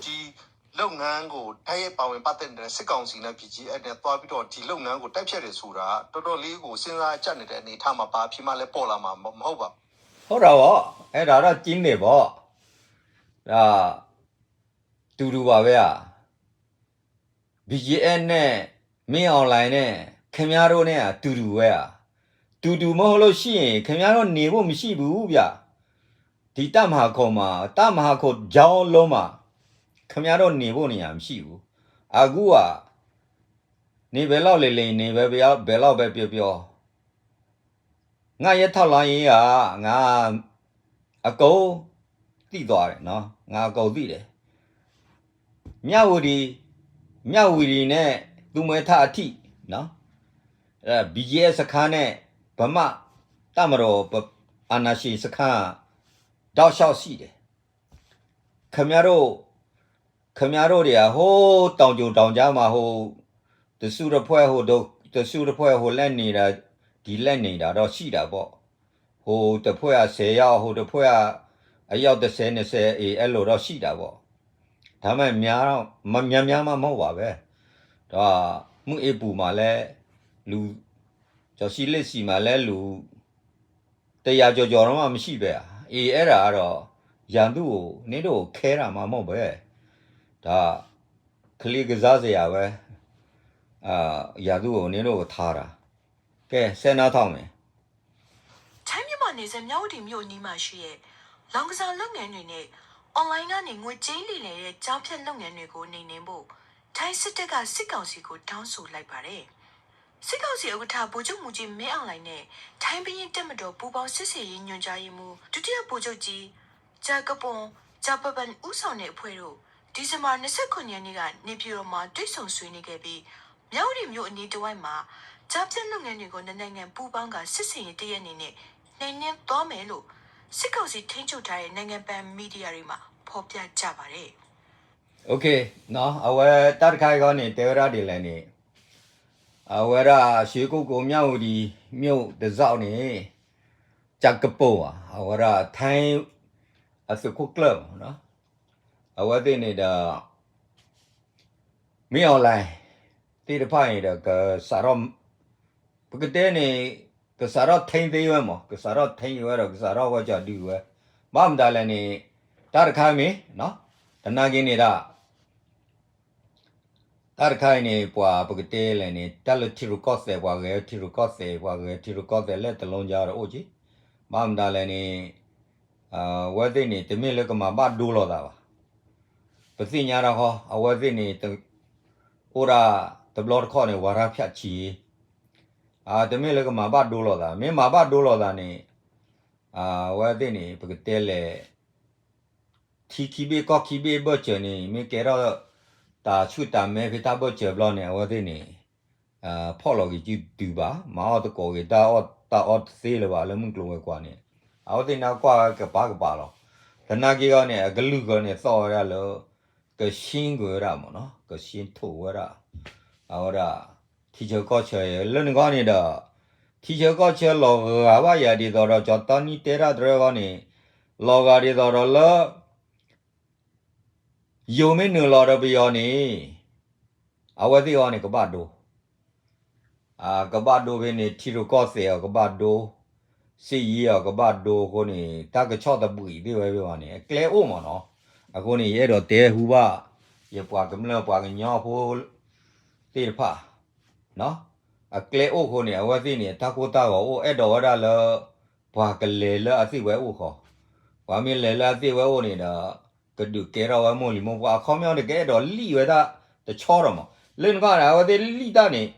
ဒီးဒီ လုပ်ငန်းကိုတိုက်ရိုက်ပါဝင်ပတ်သက်နေတဲ့စစ်ကောင်စီနဲ့ BGF နဲ့သွားပြီးတော့ဒီလုပ်ငန်းကိုတိုက်ဖျက်တယ်ဆိုတာတော်တော်လေးကိုစဉ်းစားကြတဲ့အနေအထားမှာဘာဖြစ်မှလဲပေါ်လာမှာမဟုတ်ပါဘူး. ဟုတ်တာပေါ့. အဲ့ဒါတော့ကျင်းနေပေါ့. ဒါ တူတူပါပဲอ่ะ. BGF နဲ့ မင်းအောင်လှိုင်နဲ့ ခင်ဗျားတို့နဲ့အတူတူပဲอ่ะ. တူတူမဟုတ်လို့ရှိရင် ခင်ဗျားတို့နေဖို့မရှိဘူးဗျာ. ဒီတပ်မဟာခုံမှာ တပ်မဟာခုံကြောင်းလုံးမှာ ခင်ဗျားတို့နေဖို့နေရာမရှိဘူး. အခုอ่ะ နေဘယ်လောက်လဲလဲ နေဘယ်ဘယ်လောက်ပဲပြောပြော ငါရဲ့ထောက်လှမ်းရေးက ငါအကုန်သိသွားတယ်နော်. ငါအကုန်သိတယ်. မြဝတီ မြဝတီနဲ့ သူမွဲထအထိနော်. အဲ BGF စခန်းနဲ့ ဗမာတပ်မတော် ပ အာဏာရှင်စခန်း တောက်လျှောက်ရှိတယ်. ခင်ဗျားတို့ ခင်ဗျားတို့တွေက ဟိုးတောင်ကြိုတောင်ကြားမှာ ဟို တစုတစ်ဖွဲ့ ဟို တစုတစ်ဖွဲ့ ဟိုလှည့်နေတာ ဒီလှည့်နေတာတော့ရှိတာပေါ့. ဟိုတစ်ဖွဲ့ကဆယ်ယောက် ဟိုတစ်ဖွဲ့ကအယောက်တစ်ဆယ်နှစ်ဆယ် အေး အဲ့လိုတော့ရှိတာပေါ့. ဒါပေမဲ့များတော့ မများများမှမဟုတ်ပါပဲ. ဒီးမုၢ်အ့ပူၤမှာလည်း လူ ကျော်ရှိလက်စီမှာလည်း လူ တစ်ရာကျော်ကျော်တော့မှမရှိပဲ. အေး အဲ့ဒါကတော့ ရန်သူ့ကို နင်တို့ကိုခဲတာမှမဟုတ်ပဲ. ဒါ ကလေးကစားစရာပဲ. အာ ရန်သူ့ကို နင်တို့ကိုထားတာ. ကဲ ဆက်နားထောင်မယ်. ထိုင်းမြန်မာနယ်စပ်မြဝတီမြို့အနီးမှာရှိတဲ့လောင်းကစားလုပ်ငန်းတွေနဲ့ online ကနေငွေကြေးလိမ်လည်တဲ့ကြားဖြတ်လုပ်ငန်းတွေကိုနှိမ်နင်းဖို့ ထိုင်းစစ်တပ်ကစစ်ကောင်စီကိုတောင်းဆိုလိုက်ပါတယ်။ စစ်ကောင်စီဥက္ကဋ္ဌဗိုလ်ချုပ်မှူးကြီးမင်းအောင်လှိုင်နဲ့ထိုင်းဘုရင့်တပ်မတော်ပူးပေါင်းစစ်ဆင်ရေးညွှန်ကြားရေးမှူးဒုတိယဗိုလ်ချုပ်ကြီး ကျာ်ကပွန် ကျာ်ပပန်ဦးဆောင်တဲ့အဖွဲ့တို့ ဒီဇင်ဘာ နှစ်ဆယ့်ခုနစ်ရက်နေ့ကနေပြည်တော်မှာတွေ့ဆုံဆွေးနွေးခဲ့ပြီး မြဝတီမြို့အနီးတစ်ဝိုက်မှာကြားဖြတ်လုပ်ငန်းတွေကိုနှစ်နိုင်ငံပူးပေါင်းကာစစ်ဆင်ရေးတစ်ရပ်အနေနဲ့နှိမ်နင်းသွားမယ်လို့စစ်ကောင်စီထိန်းချုပ်ထားတဲ့နိုင်ငံပိုင်မီဒီယာတွေမှာဖော်ပြကြပါတယ်။ Okay နော် အဝဲတၢ်တခါအံၤဂီၢ်န့ၣ် တဲဝဲဒၣ်ဒ်လဲၣ်န့ၣ် အဝဲဒၣ် ရွှေကုက္ကို မြဝတီမြို့တစ်လျှောက်န့ၣ် ကျာ်ကပွန် အဝဲဒၣ် ထိုင်းအသုးခိၣ်ကျၢၢ်မး အဝဲသ့ၣ်န့ၣ်ဒီး မင်းအောင်လှိုင် သ့ၣ်တဖၣ်န့ၣ်ဒီး ကစးထီၣ် ပကတဲန့ၣ် ကစးထီၣ်ထိန်းသိမ်းဝဲမး ကစးထီၣ်ထိန်းဝဲဒီး ကစးထီၣ်ဝဲကီၤဒုးဝဲ ဘၣ်မတၤလဲၣ်န့ၣ် တၢ်တခါမ့ၢ် တနာ်က့ၤန့ၣ်ဒၣ် တၢ်တခါအံၤန့ၣ် ပှၤပကတဲလဲၣ်န့ၣ် တၢ်လၢထံရူၢ်ကီၢ်သဲး ပှၤဂဲၤထံရူၢ်ကီၢ်သဲး ပှၤဂဲၤထံရူၢ်ကီၢ်သဲး လက်တစ်လုံးခြားတော့အိၣ်က့ၤ ဘၣ်မတၤလဲၣ်န့ၣ် အဝဲသ့ၣ်န့ၣ် တမ့ၢ်လၢကမၤဘၣ်ဒိလိာ်သးဘၣ်. ပသ့ၣ်ညါတၢ်ဃီ အဝဲသ့ၣ်န့ၣ် အိၣ်ဒၣ်တဘျီတခီၣ်န့ၣ် ဝါဒဖြန့်ချိရေး တမ့ၢ်လၢကမၤဘၣ်ဒိလိာ်သး မ့ၢ်မၤဘၣ်ဒိလိာ်သးန့ၣ် အဝဲသ့ၣ်န့ၣ် ပကတဲလဲၣ် ထံခံဘ့ၣ်ကီၢ်ခံဘ့ၣ်ဘၢၣ်စၢၤန့ၣ် မ့ၢ်ကဲထီၣ်တၢ်ဆူၣ်တၢ်မဲဖဲတၢ်ဘၢၣ်စၢၤဘျီန့ၣ် အဝဲသ့ၣ်န့ၣ် ဖီၣ်လီၤက့ၤစုတုၤဘၣ် မၤအီၣ်သကိးက့ၤတၢ်အီၣ်တၢ်အီတသ့လၢၤဘၣ်လၢမုၢ်ကျိၤဝဲၤကွာ်န့ၣ် အဝဲသ့ၣ်န့ၣ်ကွၢ်ဝဲကပၤကပၤလီၤ. သနာ်က့ဂီၢ်န့ၣ် အကလုၢ်ဂီၢ်န့ၣ်သီၣ်ဝဲဒၣ်လၢ ကရှင်းကွံာ်ဝဲဒၣ်မ့ၢ်နီၤ ကရှင်းထုတ်ဝဲဒၣ် အဝဲဒၣ် ထံဆၢကီၢ်ဆၢ လၢန့ၣ်ဂီၢ်န့ၣ်ဒီး ထံဆၢကီၢ်ဆၢလီၤဂာ်ဘၣ်ယၤဒ်သိးဒီး ကၠီၤတီနံတဲတၢ်တရၢဂီၢ်န့ၣ် လီၤဂာ်ဒ်သိးဒီးလၢ ယိၤမ့ၢ်နုာ်လီၤဒီးပယီၤန့ၣ် အဝဲသ့ၣ်အီၤန့ၣ်ကဘၣ်ဒိ ကဘၣ်ဒိဖဲန့ၣ် ထံရူၢ်ကီၢ်သဲးအီၤကဘၣ်ဒိ စ့ယံအီၤကဘၣ်ဒိအဃိန့ၣ် တၢ်ကဆီၣ်သဘှံးသ့ၣ်ဝဲဖဲဘၣ်န့ၣ် အကျဲအိၣ်မးနီၤ. အဃိန့ၣ် ယအဲၣ်ဒိးတဲဟူဘၣ် ယပှၤကမျၢၢ်ပှၤကညီဖိသ့ၣ်တဖၣ် အကျဲအိၣ်အဃိန့ၣ် အဝဲသ့ၣ်န့ၣ် တၢ်ကိၢ်တၢ်ဂီၤအိၣ် အဲၣ်ဒိးဝဲဒၣ်လၢ ပှၤကလဲၤလၢအသ့ၣ်ဝဲအိၣ်ဃီ, ပှၤမ့ၢ်လဲၤလၢအသ့ၣ်ဝဲအိၣ်န့ၣ်ဒီး ကဒုးကဲထီၣ်ဝဲမိၢ်လံၤမိၢ်ပှၢ် အခီပညီန့ၣ် ကအဲၣ်ဒိးလံၣ်ဝဲဒၣ်တဆီဒီးမး လၢနကွၢ်န့ၣ် အဝဲသ့ၣ်လံၣ်တၢ်န့ၣ်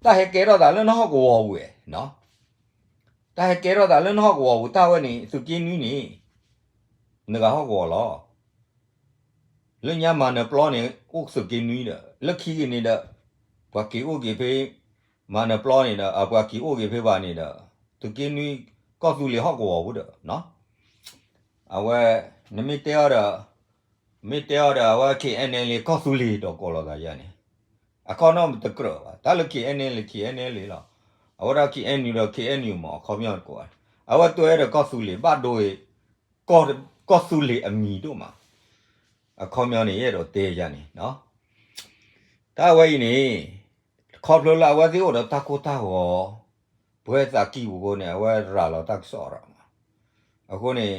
တၢ်ဟဲကဲထီၣ်သးလၢနဟီၣ်ကဝီၤပူၤဝဲ တၢ်ဟဲကဲထီၣ်သးလၢနဟီၣ်ကဝီၤပူၤ တၢ်ဝဲန့ၣ် သုးက့နွံန့ၣ် နဂၤဟီၣ်ကဝီၤလီၤ. လၢညါမၤနၢၤပျီန့ၣ် အိၣ်သုးက့နွံဒီး လၢခံက့ၤန့ၣ်ဒီး ပှၤက့ၤအိၣ်က့ၤဖဲ မၤနၢၤပျီန့ၣ်ဒီး အပှၤက့ၤအိၣ်က့ၤဖဲဘၣ်န့ၣ်ဒီး သုးက့နွံ ကီၢ်သူလ့ၤဟီၣ်ကဝီၤပူၤဒီး အဝဲ နမ့ၢ်တဲအီၤဒီး မ့ၢ်တဲအီၤဒီး အဝဲ KNLA ကီၢ်သူလ့ၤဒီးကိးလီၤသးယါန့ၣ် အခီပညီတကြၢးဘၣ် တၢ်လၢ KNLA KNLA လီၤ. အဝဲဒၣ် KNU ဒီး KNU မး အခီပညီကိးဘၣ် အဝဲတွဲဒီးကီၢ်သူလ့ၤ ဘၣ်ဒိဂ့ၤ ကီၢ်သူလ့ၤအမံၤဒိၣ်မး အခီပညီန့ၣ် ယအဲၣ်ဒိးတဲယါန့ၣ် တၢ်ဝဲအံၤန့ၣ် ခီဖျိလၢအဝဲသ့ၣ်အိၣ်ဒီးတၢ်ကိၢ်တၢ်ဂီၤ ပဝဲသးကံၢ်ပူၤအဃိန့ၣ် အဝဲရၤလီၤတၢ်ကစီၣ်ဒီး အဃိန့ၣ်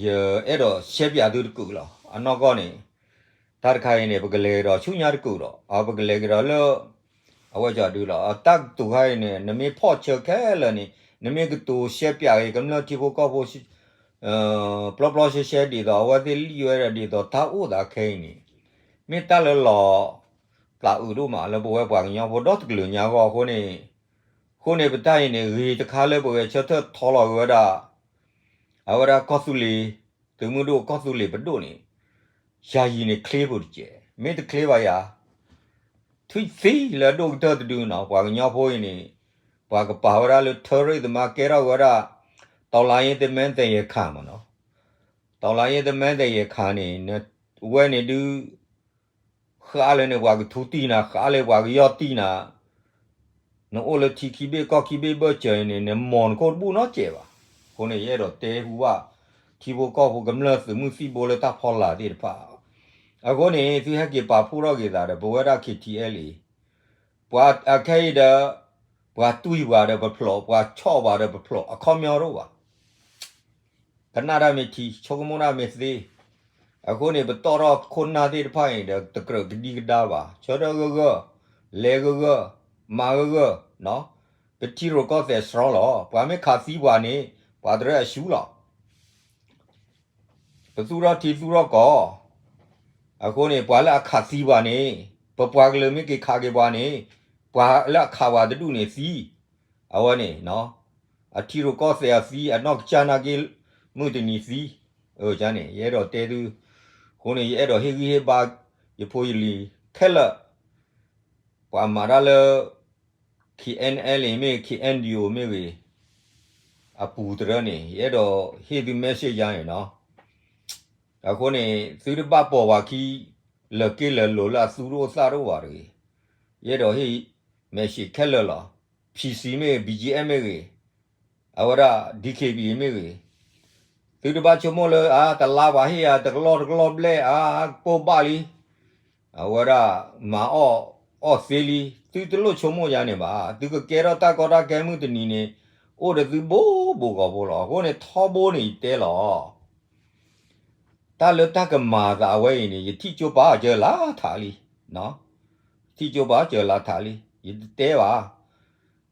ယအဲၣ်ဒိးရှဲပၠးသုတကုးလီၤ. အနီၢ်ကီၢ်န့ၣ် တၢ်တခါအံၤန့ၣ် ပကလဲၤကဒီးဆူညါတကုးဒီး ပကလဲၤကဒီးလၢ အဝဲကၠီဒုလီၤ. တၢ်ကတိၤခါအံၤန့ၣ် နမ့ၢ်ဖီၣ်ဆၢခဲလၢာ်န့ၣ် နမ့ၢ်ကတိၤရှဲပၠးက့ၤ ကမျၢၢ်ထံဖိကီၢ်ဖိ ပျီပျီရှဲရှဲဒ်သိး အဝဲသ့ၣ်လံၣ်ဝဲဒၣ်ဒ်သိး တၢ်အိၣ်သးခဲအံၤန့ၣ် မ့ၢ်တၢ်လၢလီၤ ပျးအုးဒိၣ်မးလၢပဝဲပှၤကညီဖိဒီတကလုာ်ညါအဂီၢ်အဃိန့ၣ်, အဃိန့ၣ်ပတၢ်အံၤန့ၣ် ဂ့ၤတခါလၢပဂဲၤဆၢထၢၣ်ထီလီၤက့ၤဝဲဒၣ် အဝဲဒၣ်ကီၢ်သူလ့ၤ သုးမုၢ်ဒိၣ်ကီၢ်သူလ့ၤပဒိၣ်န့ၣ် ယၤယံၤန့ၣ်ချ့ပူၤတကဲး မ့ၢ်တချ့ဘၣ်ယၤ ထွံၣ်သံလၢအဒိၣ်ကတၢၢ်တဒုနီၤ ပှၤကညီဖိအံၤန့ၣ် ပှၤကပာ်ဝဲဒၣ်လၢ terrorist မး ကဲထီၣ်ဝဲဒၣ် တော်လှန်ရေးသမိုင်းသင်ခန်းမးနီၤ တော်လှန်ရေးသမိုင်းသင်ခန်းန့ၣ် ဝဲန့ၣ်ဒု ဃးလၢန့ၣ် ပှၤကထူတံၢ်နၤ ဃးလၢပှၤကယီၢ်တံၢ်နၤ နအိၣ်လၢထံခံဘ့ၣ်ကီၢ်ခံဘ့ၣ်ဘၢၣ်စၢၤအံၤန့ၣ် နမီၢ်နခိၣ်တဘူၣ်နီတစဲးဘၣ်. အဃိန့ၣ် ယအဲၣ်ဒိးတဲဟူဘၣ် ထံဖိကီၢ်ဖိကမျၢၢ်သုးမုၢ်သံၣ်ဘိလၢတၢ်ဖီလာ်သ့ၣ်တဖၣ် အဃိန့ၣ် သုဟဲက့ၤပာ်ဖှိၣ်ထီၣ်က့ၤသးဒီး ပဝဲဒၣ် KTLA ပှၤအခဲအံၤဒီး ပှၤတွံၢ်ပှၤဒီးပဖျိး ပှၤဆီၣ်ပှၤဒီးပဖျိး အခီပညီတအိၣ်ဘၣ် ကနၣ်တၢ်မ့ၢ်ထံ ဆိကမိၣ်တၢ်မ့ၢ်သ့. အဃိန့ၣ် ပတီၢ်ထီၣ်ခိၣ်နၢ်သ့ၣ်တဖၣ်အံၤဒီး တကြၢးကဒံကဒါဘၣ် ဆၢထၢၣ်ဂၢၢ်ဂၢၢ် လဲၤဂၢၢ်ဂၢၢ် မၤဂၢၢ်ဂၢၢ် ပထံရူၢ်ကီၢ်သဲး strong လီၤ. ပှၤမ့ၢ်ခးသံပှၤန့ၣ် ပှၤတရၢအရှူလီၤ. ပသူၣ်ထီၣ်ထံသူၣ်ထီၣ်ကီၢ် အဃိန့ၣ် ပှၤလၢအခးသံပှၤန့ၣ် ပပှၤကလုာ်မ့ၢ်က့ၤခးက့ၤပှၤန့ၣ် ပှၤလၢအခးပှၤတဒူၣ်န့ၣ်သံ အဝဲန့ၣ် အထံရူၢ်ကီၢ်သဲးအသံ အနီၢ်ကစၢ်နာ်က့ မုၢ်တနံၤသံ န့ၣ် ယအဲၣ်ဒိးတဲသု အဃိန့ၣ် ယအဲၣ်ဒိးဟ့ၣ်ဂံၢ်ဟ့ၣ်ဘါ ယဖိယလံၤခဲလၢာ် ပှၤမၤတၢ်လၢ KNLA မ့ၢ်ဂ့ၤ KNDO မ့ၢ်ဂ့ၤ အပူၤတရၢန့ၣ် ယအဲၣ်ဒိးဟ့ၣ်သု message ယါန့ၣ်နီၤ အဃိန့ၣ် သုတဘၣ်ပိာ်ပှၤခံ လၢာ်က့လၢာ်လိၤလၢအသူတအိၣ်သၣ်တအိၣ်ဘၣ်တဂ့ၤ. ယအဲၣ်ဒိးဟ့ၣ် message ခဲလၢာ်လီၤ. PC မ့ၢ်ဂ့ၤ BGF မ့ၢ်ဂ့ၤ အဝဲဒၣ် DKBA မ့ၢ်ဂ့ၤ သုတဘၣ်ဆိကမိၣ်လၢ အါ တလါပှၤဟ့ၣ်ယၤ တကလီၢ်တကလီၢ်ဘျဲၣ် အါ ကပိၢ်ဘၣ်လံ အဝဲဒၣ် မၤအီၣ် အီၣ်သ့လံ သုတလိၣ်ဆိကမိၣ်ယါန့ၣ်ဘၣ်. သုကကဲထီၣ်တၢ်ကီတၢ်ခဲမုၢ်တနံၤန့ၣ် အိၣ်ဒီးသုဘိးဘိးကီၢ်ဖိလီၤ. အဃိန့ၣ် ထီဘိန့ၣ်ယတဲလီၤ တၢ်လၢတၢ်ကမၤသးအဝဲအံၤန့ၣ် ယထံၣ်ကၠိပာ်စၢၤလါထးလံ ထံၣ်ကၠိပာ်စၢၤလါထးလံ ယတတဲဘၣ်.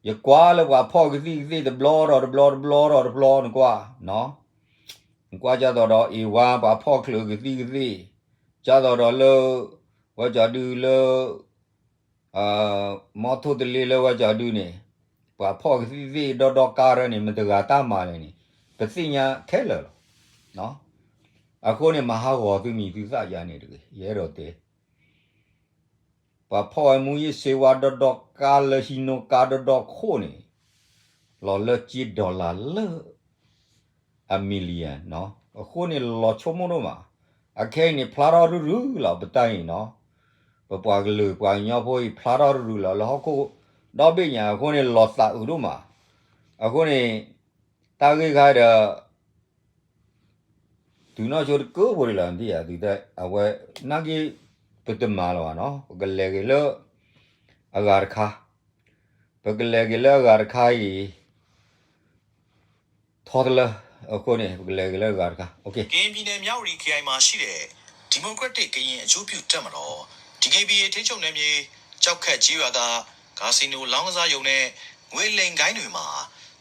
ယကွၢ်လၢပှၤဖီၣ်ကသံၣ်ကသ့ၣ်တဘျီဒီးတဘျီတဘျီဒီးတဘျီ နကွၢ် နကွၢ်ဒ်သိးဒီး အ့ဝါ ပှၤဖီၣ်ချုးကသံၣ်ကသ့ၣ် ဒ်သိးဒီးလၢ ဝဲကၠီဒုလၢ မီထိၣ်တလ့လၢဝဲကၠီဒုန့ၣ် ပှၤဖီၣ်ကသံၣ်ကသ့ၣ်ဒီဒီကါရၢန့ၣ် မတၤတဂၤတၢ်မၤလဲၣ်န့ၣ် ပသ့ၣ်ညါခဲလၢာ်လီၤ. အဃိန့ၣ် မၤဟးဂီၤသုမံၤသုသၣ်ယါန့ၣ်တဂ့ၤ ယအဲၣ်ဒိးတဲ ပှၤဖီၣ်ဝဲမူးယစ်ဆေးဝါးဒီဒီကါလၢဟံးနိကါဒီဒီခိၣ်န့ၣ် လီၤလၢကၠ့ dollar လၢ အ million နီၤ အဃိန့ၣ်လီၤဆိကမိၣ်ဒိၣ်မး အခဲအံၤန့ၣ် ဖျါထီၣ်ရုၢ်ရုၢ်လီၤ ပတၢ်အံၤနီၤ ပပှၤကလုာ်ပှၤကညီဖိအံၤ ဖျါထီၣ်ရုၢ်ရုၢ်လီၤ လၢဟီၣ်ခိၣ်ဒီဘ့ၣ်ညါ အဃိန့ၣ်လီၤသးအုးဒိၣ်မး အဃိန့ၣ် တၢ်ဂ့ၢ်ခါဒီး တုၤနီၢ်ဆိတကၢၢ်ဖိဒ်လီၤ အဝဲ နာ်က့ ပတမၤလၢၤဘၣ်နီၤ ပကလဲၤက့ၤလၢ အဂၤတခါ ပကလဲၤက့ၤလၢအဂၤတခါအံၤ ထီတလၢ, အဃိန့ၣ် ပကလဲၤက့ၤလၢအဂၤတခါ, ကရင်ပြည်နယ် မြဝတီခရိုင်မှာရှိတဲ့ ဒီမိုကရက်တစ်ကရင်အကျိုးပြုတပ်မတော် ဒီက့ဘီအေ ထိန်းချုပ်နယ်မြေ ကျောက်ခက်ကျေးရွာက ကာစီနိုလောင်းကစားရုံနဲ့ ငွေလိမ်ဂိုဏ်းတွေမှာ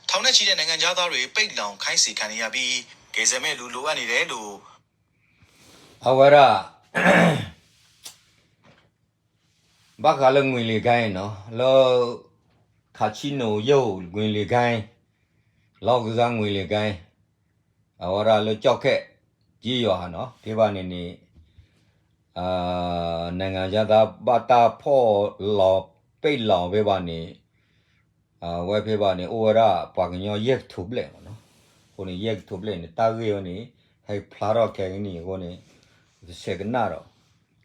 ထောင်နဲ့ချီတဲ့နိုင်ငံခြားသားတွေ ပိတ်လှောင်ခိုင်းစေခံနေရပြီး ကယ်ဆယ်မဲ့လူ လိုအပ်နေတယ်လို့ အဝဲဒၣ် ဘၣ်ဃးလၢငွေလိမ်ဂိုဏ်းနီၤ, လၢ casino ရုံ ငွေလိမ်ဂိုဏ်း, လောင်းကစားငွေလိမ်ဂိုဏ်း, အဝဲဒၣ်လၢကၠီၣ်ခဲၣ် ကျေးရွာနီၤ, ဖဲဘၣ်န့ၣ်န့ၣ် နိုင်ငံခြားသား ဘၣ်တၢ်ဖီၣ်လီၤ ပိတ်လှောင် ဖဲဘၣ်န့ၣ် အဝဲဖဲဘၣ်န့ၣ် အိၣ်ဝဲဒၣ်ပှၤကညီယဲၢ်ကထိဘျဲၣ်မ့ၢ်နီၤ, အဃိန့ၣ် ယဲၢ်ကထိဘျဲၣ်န့ၣ် တၢ်ဂ့ၢ်ဝဲန့ၣ် ဟဲဖျါထီၣ်ခဲကနံၣ်အဃိန့ၣ် ကဆဲးကနၣ်ဒီး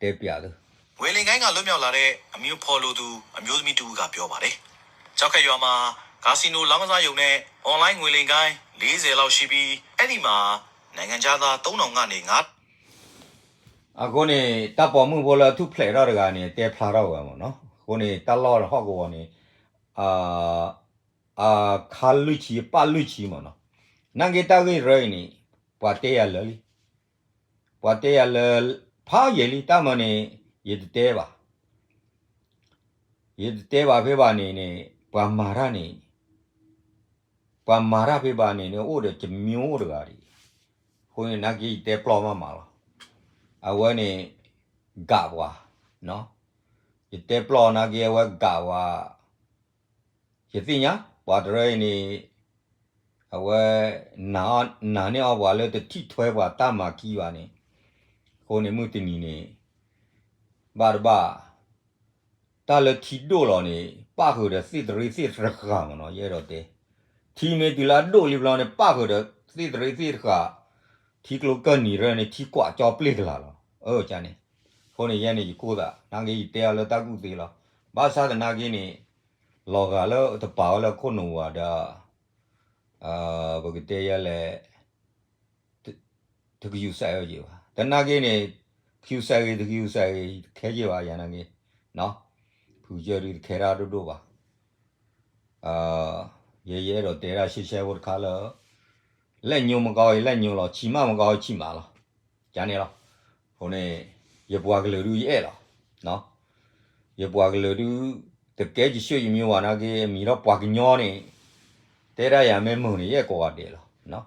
တဲပၠးသု ငွေလိမ်ဂိုဏ်းကလွတ်မြောက်လာတဲ့ အမည်မဖော်လိုသူ အမျိုးသမီးတစ်ဦးက ပြောပါတယ်။ ကျောက်ခက်ရွာမှာ ကာစီနိုလောင်းကစားရုံနဲ့ အွန်လိုင်းငွေလိမ်ဂိုဏ်း လေးဆယ်လောက်ရှိပြီး အဲဒီမှာ နိုင်ငံခြားသား သုံးထောင်ကနေ ငါး အဃိန့ၣ် တၢ်ပိာ်မုၣ်ဖိလၢအထူၣ်ဖျဲးထီၣ်တဂၤန့ၣ် တဲဖျါထီၣ်ဝဲမ့ၢ်နီၤ, အဃိန့ၣ် တၢ်လီၢ်ဟီၣ်ကဝီၤန့ၣ် အခါလွံၢ်ဆံ ပၣ်လွံၢ်ဆံမ့ၢ်နီၤ, နာ်က့တၢ်ဂ့ၢ်တရၢအံၤန့ၣ် ပှၤတဲယၤလၢာ်လံ, ပှၤတဲယၤလၢာ် ဖးယံာ်လံ တၢ်မၤန့ၣ် ယတတဲဘၣ်, ယတတဲဘၣ်ဖဲဘၣ်န့ၣ်န့ၣ် ပှၤမၤတၢ်န့ၣ် ပှၤမၤတၢ်ဖဲဘၣ်န့ၣ်န့ၣ် အိၣ်ဒီးကမံအိၣ်တဂၤဒံး, အဃိန့ၣ် နာ်က့ယတဲပျီမးမးလီၤ, အဝဲန့ၣ် ကးပှၤ, ယတဲပျီနာ်က့ အဝဲကးပှၤ, ယသ့ၣ်ညါ ပှၤတရၢအံၤန့ၣ် အဝဲ နာ်န့ၢ်အီၤပှၤလၢတထံၣ်ထွဲပှၤတၢ်မၤခံဘၣ်န့ၣ်, အဃိန့ၣ်မုၢ်တနံၤန့ၣ် ဘၣ်တဘၣ် တၢ်လၢထံဒိၣ်လီၤန့ၣ် ပၣ်ဃုာ်ဒီးသ့ၣ်တရံးသ့ၣ်တဃာ်မ့ၢ်နီၤ, ယအဲၣ်ဒိးတဲ ထံမ့ၢ်တုၤလၢအဒိၣ်လံဘျီန့ၣ် ပၣ်ဃုာ်ဒီးသ့ၣ်တရံးသ့ၣ်တဃာ်, ထံကျိကၢၢ်နံၤရၢန့ၣ် ထံကွၢ်ကၠီပျ့ၢ်ကလာ်လီၤ, အၢ န့ၣ်, အဃိန့ၣ် ယဲန့ၣ်ယကိၢ်သး နာ်က့ယတဲအီၤလၢတၢ်ကူၣ်သ့လီၤ, ဘၣ်ဆၣ်သနာ်က့န့ၣ် လီၤဂာ်လၢတပာ်ဝဲလၢခိၣ်နူာ်ဝဲဒီး ပကတဲယဲလဲၣ် တကယူၤစဲးဝဲက့ၤဘၣ်, သနာ်က့န့ၣ် ကယူၤစဲးဂ့ၤ တကယူၤစဲးဂ့ၤ တခဲက့ၤဘၣ်ယၤနာ်က့, ဖုကစၢၢ်ဒုတခဲတၢ်ဒိၣ်ဒိၣ်ဘၣ်, ယဲယအဲၣ်ဒိးတဲဒၣ်ရှဲရှဲဖိတခါလၢ လဲၣ်ညိမကီအံၤ လဲၣ်ညိလီၤ, ဆံးမးမကီအံၤ ဆံးမးလီၤ, ကန့ၣ်လီၤ, အဃိန့ၣ် ယပှၤကလုာ်ဒုယအဲၣ်လီၤ, ယပှၤကလုာ်ဒု တကဲယဆှၢယမံဝဲနာ်က့ အမံၤထီၣ်ပှၤကညီန့ၣ် တဲဒၣ်ယၤမ့ၢ်မုာ်န့ၣ် ယအဲၣ်ကိးဂၤဒဲးလီၤ,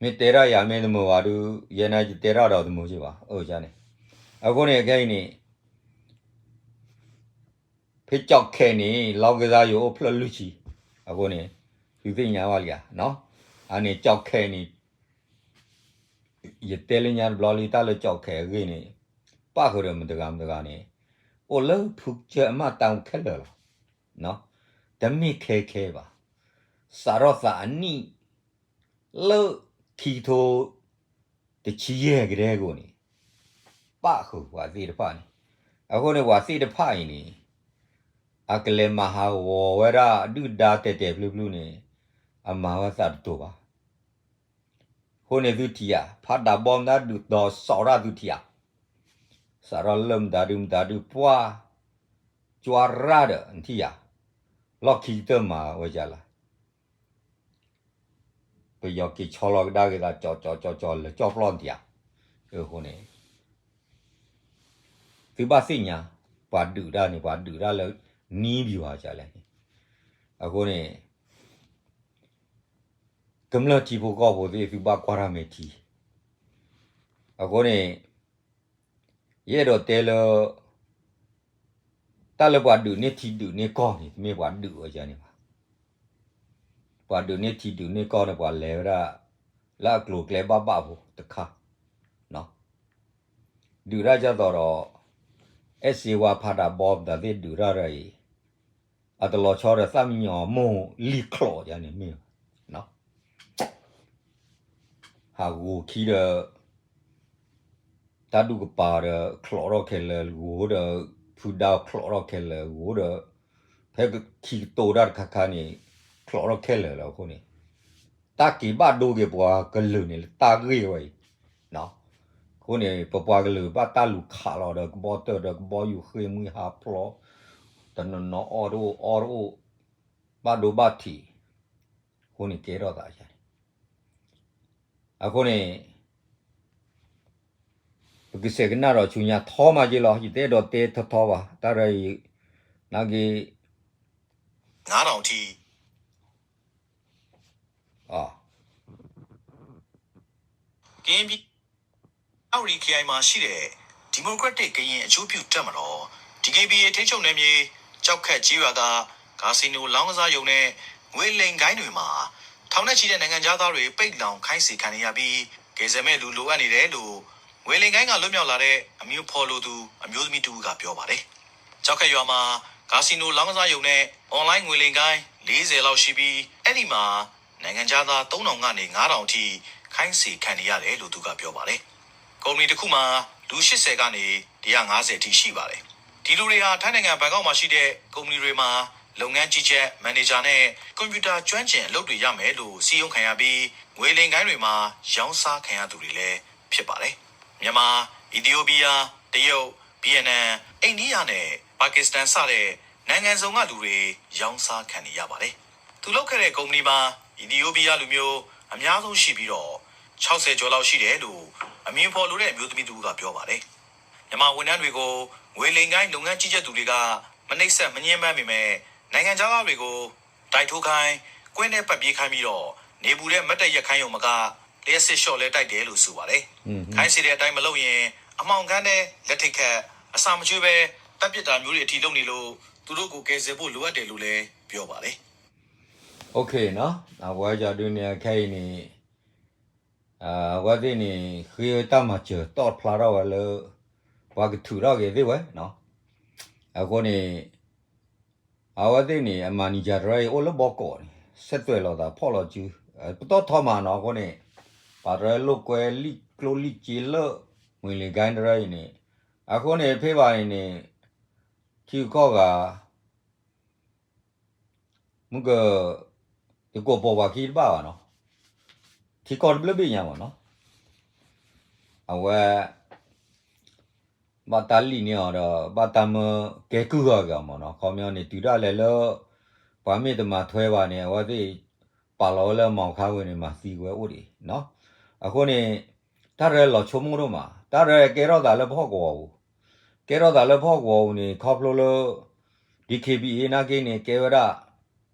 မ့ၢ်တဲဒၣ်ယၤမ့ၢ်တမုာ်ဘၣ်ဒု ယဲန့ၣ်ယတဲတၢ်ဒီးတမုာ်က့ၤဘၣ်, အၢ န့ၣ်, အဃိန့ၣ် ခဲအံၤန့ၣ် ဖဲကၠီၣ်ခဲန့ၣ် လီကစၢ်ယိၤအိၣ်ဖျၢၣ်လွံၢ်ဆံ, အဃိန့ၣ် သုသ့ၣ်ညါဘၣ်လံဧါ, အန့ၣ်ကၠီၣ်ခဲန့ၣ် ယတဲလၢညါတဘျီလံ တၢ်လၢကၠီၣ်ခဲအဂ့ၢ်န့ၣ် ပၣ်ဃုာ်ဒီးမတဂၤမတဂၤန့ၣ် အိၣ်လၢဖုကစၢၢ်အမၤတၢ်ခဲလၢာ်လီၤ, တမ့ၢ်ခဲခဲဘၣ်, စးထီၣ်သးအနံၣ် လၢခံကထိ တဆံယဲၢ်ကဒဲကအိၣ်န့ၣ် ပၣ်ဃုာ်ပှၤသ့ၣ်တဖၣ်န့ၣ်, အဃိန့ၣ် ပှၤသ့ၣ်တဖၣ်အံၤန့ၣ် အကလဲၤမၤဟးဂီၤဝဲဒၣ်ဒုၣ်ဒါတဲာ်တဲာ်ဖျုးဖျုးန့ၣ် အမၤဝဲသးတတိၤဘၣ်, အဃိန့ၣ်သုထံၣ်ဧါ ဖးဒးဘီမတၤဒုးဒီးစီၤရၣ်သုထံၣ်ဧါ, စးထီၣ်လၢမတၤဒုမတၤဒုပှၢ် ကွၢ်ရၣ်ဒီးနထံၣ်ဧါ, လီၢ်ခံကတၢၢ်မၤဝဲယၤလၢ ပယီၤက့ၤဆီလီၤကဒါက့ၤသး ကၠီကၠီကၠီကၠီ လဲၤကၠီပျီၢ်နထံၣ်ဧါ, အဃိန့ၣ် သုဘၣ်သ့ၣ်ညါ ပှၤဒုးတၢ်န့ၣ် ပှၤဒုးတၢ်လၢ နံဘံၤဝါကလဲၣ်န့ၣ်, အဃိန့ၣ် ကမျၢၢ်ထံဖိကီၢ်ဖိသ့ၣ် သုဘၣ်ကွၢ်တၢ်မဲာ်ထံ, အဃိန့ၣ် ယအဲၣ်ဒိးတဲလၢ တၢ်လၢပှၤဒုးန့ၢ်ထံဒုးန့ၢ်ကီၢ်န့ၣ် တမ့ၢ်ပှၤဒုးဝဲန့ၣ်ဘၣ်, ပှၤဒုးန့ၢ်ထံဒုးန့ၢ်ကီၢ်န့ၣ် ပှၤလဲၤဝဲဒၣ် လၢအကျိၤအကျဲဘၣ်ဘၣ်ဖိတခါ, ဒုးတၢ်ဒ်သိးဒီး အဲၣ်စ့ဝါဖးဒးဘီမတၤသ့ၣ်ဒုးတၢ်ဒ်အံၤ အတလီၤဆီဒီးသၣ်မံညီၤမိၢ်လံၣ်ချီးယါန့ၣ်မ့ၢ် ဟးဂိၤခံဒီး တၢ်ဒူၣ်ကပၤဒီး ချီးထီၣ်ခဲလၢာ် ဂိၤဒီး ဖုဒါချီးထီၣ်ခဲလၢာ် ဂိၤဒီး ဖဲခံကတိၤတၢ်တခါခါန့ၣ် ချီးထီၣ်ခဲလၢာ်လီၤ. အဃိန့ၣ် တၢ်က့ၤဘၣ်ဒိက့ၤပှၤကလုာ်န့ၣ် လၢတၢ်ဂ့ၢ်ဝဲအံၤ အဃိန့ၣ် ပပှၤကလုာ်ဘၣ်တၢ်လူၤခးလီၤဒီး ကဘီတၢၢ်ဒီးကဘီယူၤဃ့ၢ်မှံဟးဖျိး တနီၤနီၤအီၣ်တအိၣ်အီတအိၣ် ဘၣ်ဒိဘၣ်ထံး အဃိန့ၣ်ကဲထီၣ်သးယါန့ၣ်, အဃိန့ၣ် ပကစဲးကနၣ်ဒီးဆူညါထီမးက့လီၤ. ယတအဲၣ်ဒိးတဲထီထီဘၣ် တၢ်ရဲၣ်အံၤ နာ်က့ ငါးထောင်အထိ ကရင်ပြည် မြဝတီခရိုင်မှာရှိတဲ့ ဒီမိုကရက်တစ်ကရင်အကျိုးပြုတပ်မတော် ဒီကေဘီအေ ထိန်းချုပ်နယ်မြေ ကျောက်ခက်ကျေးရွာက ကာစီနိုလောင်းကစားရုံနဲ့ ငွေလိမ်ဂိုဏ်းတွေမှာ ထောင်နဲ့ချီတဲ့နိုင်ငံခြားသားတွေ ပိတ်လှောင်ခိုင်းစေခံနေရပြီး ကယ်ဆယ်မဲ့လူ လိုအပ်နေတယ်လို့ ငွေလိမ်ဂိုဏ်းကလွတ်မြောက်လာတဲ့ အမည်မဖော်လိုသူ အမျိုးသမီးတစ်ဦးက ပြောပါတယ်။ ကျောက်ခက်ရွာမှာ ကာစီနိုလောင်းကစားရုံနဲ့ အွန်လိုင်းငွေလိမ်ဂိုဏ်း လေးဆယ်လောက်ရှိပြီး အဲ့ဒီမှာ နိုင်ငံခြားသား သုံးထောင်ကနေ ငါးထောင်အထိ ခိုင်းစေခံနေရတယ်လို့ သူကပြောပါတယ်။ ကုမ္ပဏီတစ်ခုမှာ လူ ရှစ်ဆယ်ကနေ တစ်ရာငါးဆယ်အထိ ရှိပါတယ်။ ဒီလူတွေဟာ ထိုင်းနိုင်ငံ ဘန်ကောက်မှာရှိတဲ့ ကုမ္ပဏီတွေမှာ လုပ်ငန်းကြီးကြပ် မန်နေဂျာနဲ့ ကွန်ပျူတာကျွမ်းကျင်အလုပ်တွေရမယ်လို့ စည်းရုံးခံရပြီး ငွေလိမ်ဂိုဏ်းတွေမှာ ရောင်းစားခံရသူတွေလည်း ဖြစ်ပါတယ်။ မြန်မာ၊ အီသီယိုးပီးယား၊ တရုတ်၊ ဗီယက်နမ်၊ အိန္ဒိယနဲ့ ပါကစ္စတန်စတဲ့ နိုင်ငံစုံကလူတွေ ရောင်းစားခံနေရပါတယ်။ သူလုပ်ခဲ့တဲ့ကုမ္ပဏီမှာ အီသီယိုးပီးယားလူမျိုး အများဆုံးရှိပြီးတော့ ခြောက်ဆယ်ကျော်လောက်ရှိတယ်လို့ အမည်မဖော်လိုတဲ့ အမျိုးသမီးတစ်ဦးက ပြောပါတယ်။ မြန်မာဝန်ထမ်းတွေကို ငွေလိမ်ဂိုဏ်းလုပ်ငန်းကြီးကြပ်သူတွေက မနှိပ်စက်မညှဉ်းပန်းပေမဲ့ နိုင်ငံခြားသားတွေကို တိုက်ထိုးခိုင်း၊ ကွင်းထဲပတ်ပြေးခိုင်းပြီးတော့ နေပူထဲမတ်တပ်ရပ်ခိုင်းရုံမက လျှပ်စစ်ရှော့လဲတိုက်တယ်လို့ ဆိုပါတယ်။ ခိုင်းစေတဲ့အတိုင်းမလုပ်ရင် အမှောင်ခန်းထဲလက်ထိပ်ခတ်၊ အစာမကျွေးဘဲ သတ်ပစ်တာမျိုးတွေအထိလုပ်နေလို့ သူတို့ကိုကယ်ဆယ်ဖို့လိုအပ်တယ်လို့လည်း ပြောပါတယ်။ အဝဲကဒုးန့ၣ် အခဲအံၤန့ၣ် အဝဲသ့ၣ်န့ၣ် ဃ့ဝဲတၢ်မၤစၢၤတီၣ်ဖျါထီၣ်ဝဲလၢ ပှၤကထုးထီၣ်က့ၤသ့ၣ်ဝဲ, အဃိန့ၣ် အဝဲသ့ၣ်န့ၣ် အမၤနံၤယၤတရၢအံၤအိၣ်လၢဘီကီးန့ၣ် ဆဲးသွဲးလိာ်သးဖီၣ်လီၤစု ပတီၢ်ထီမးနီၤ အဃိန့ၣ် ပှၤတရၢလိာ်ကွဲလံာ်ကျိၣ်လံာ်စ့လၢ မုၢ်လ့ၤဂိုဏ်းတရၢအံၤန့ၣ် အဃိန့ၣ် ဖဲဘၣ်အံၤန့ၣ် ထံဂုၤကီၢ်ဂၤ မုၢ်က တကိးပိာ်ပှၤခံတဘၣ်ဘၣ်နီၤ, ထံကီၢ်တဘျုးဘ့ၣ်ညါမးနီၤ, အဝဲ ဘၣ်တၢ်လံၣ်န့ၢ်အီၤဒီး ဘၣ်တၢ်မၢကဲကုၢ်ဂီၤက့ၤအီၤမးနီၤ, ခီပညီန့ၣ် တုၤဒၣ်လဲာ်လၢ ပှၤမ့ၢ်တမၤထွဲဘၣ်န့ၣ် အဝဲသ့ၣ် ပာ်လီၤဝဲလၢမီၤခါဝဲန့ၣ် မၤသံဝဲအိၣ်ဒံးနီၤ, အဃိန့ၣ် တၢ်ရဲၣ်လီၤဆိကမိၣ်ဒိၣ်မး, တၢ်ရဲၣ်ကဲထီၣ်သးလၢပဟီၣ်ကဝီၤပူၤ, ကဲထီၣ်သးလၢပဟီၣ်ကဝီၤပူၤန့ၣ် ခီဖျိလၢ ဒီး ခ့ဘံၣ်အ့ နာ်က့န့ၣ် ကဲဝဲဒၣ်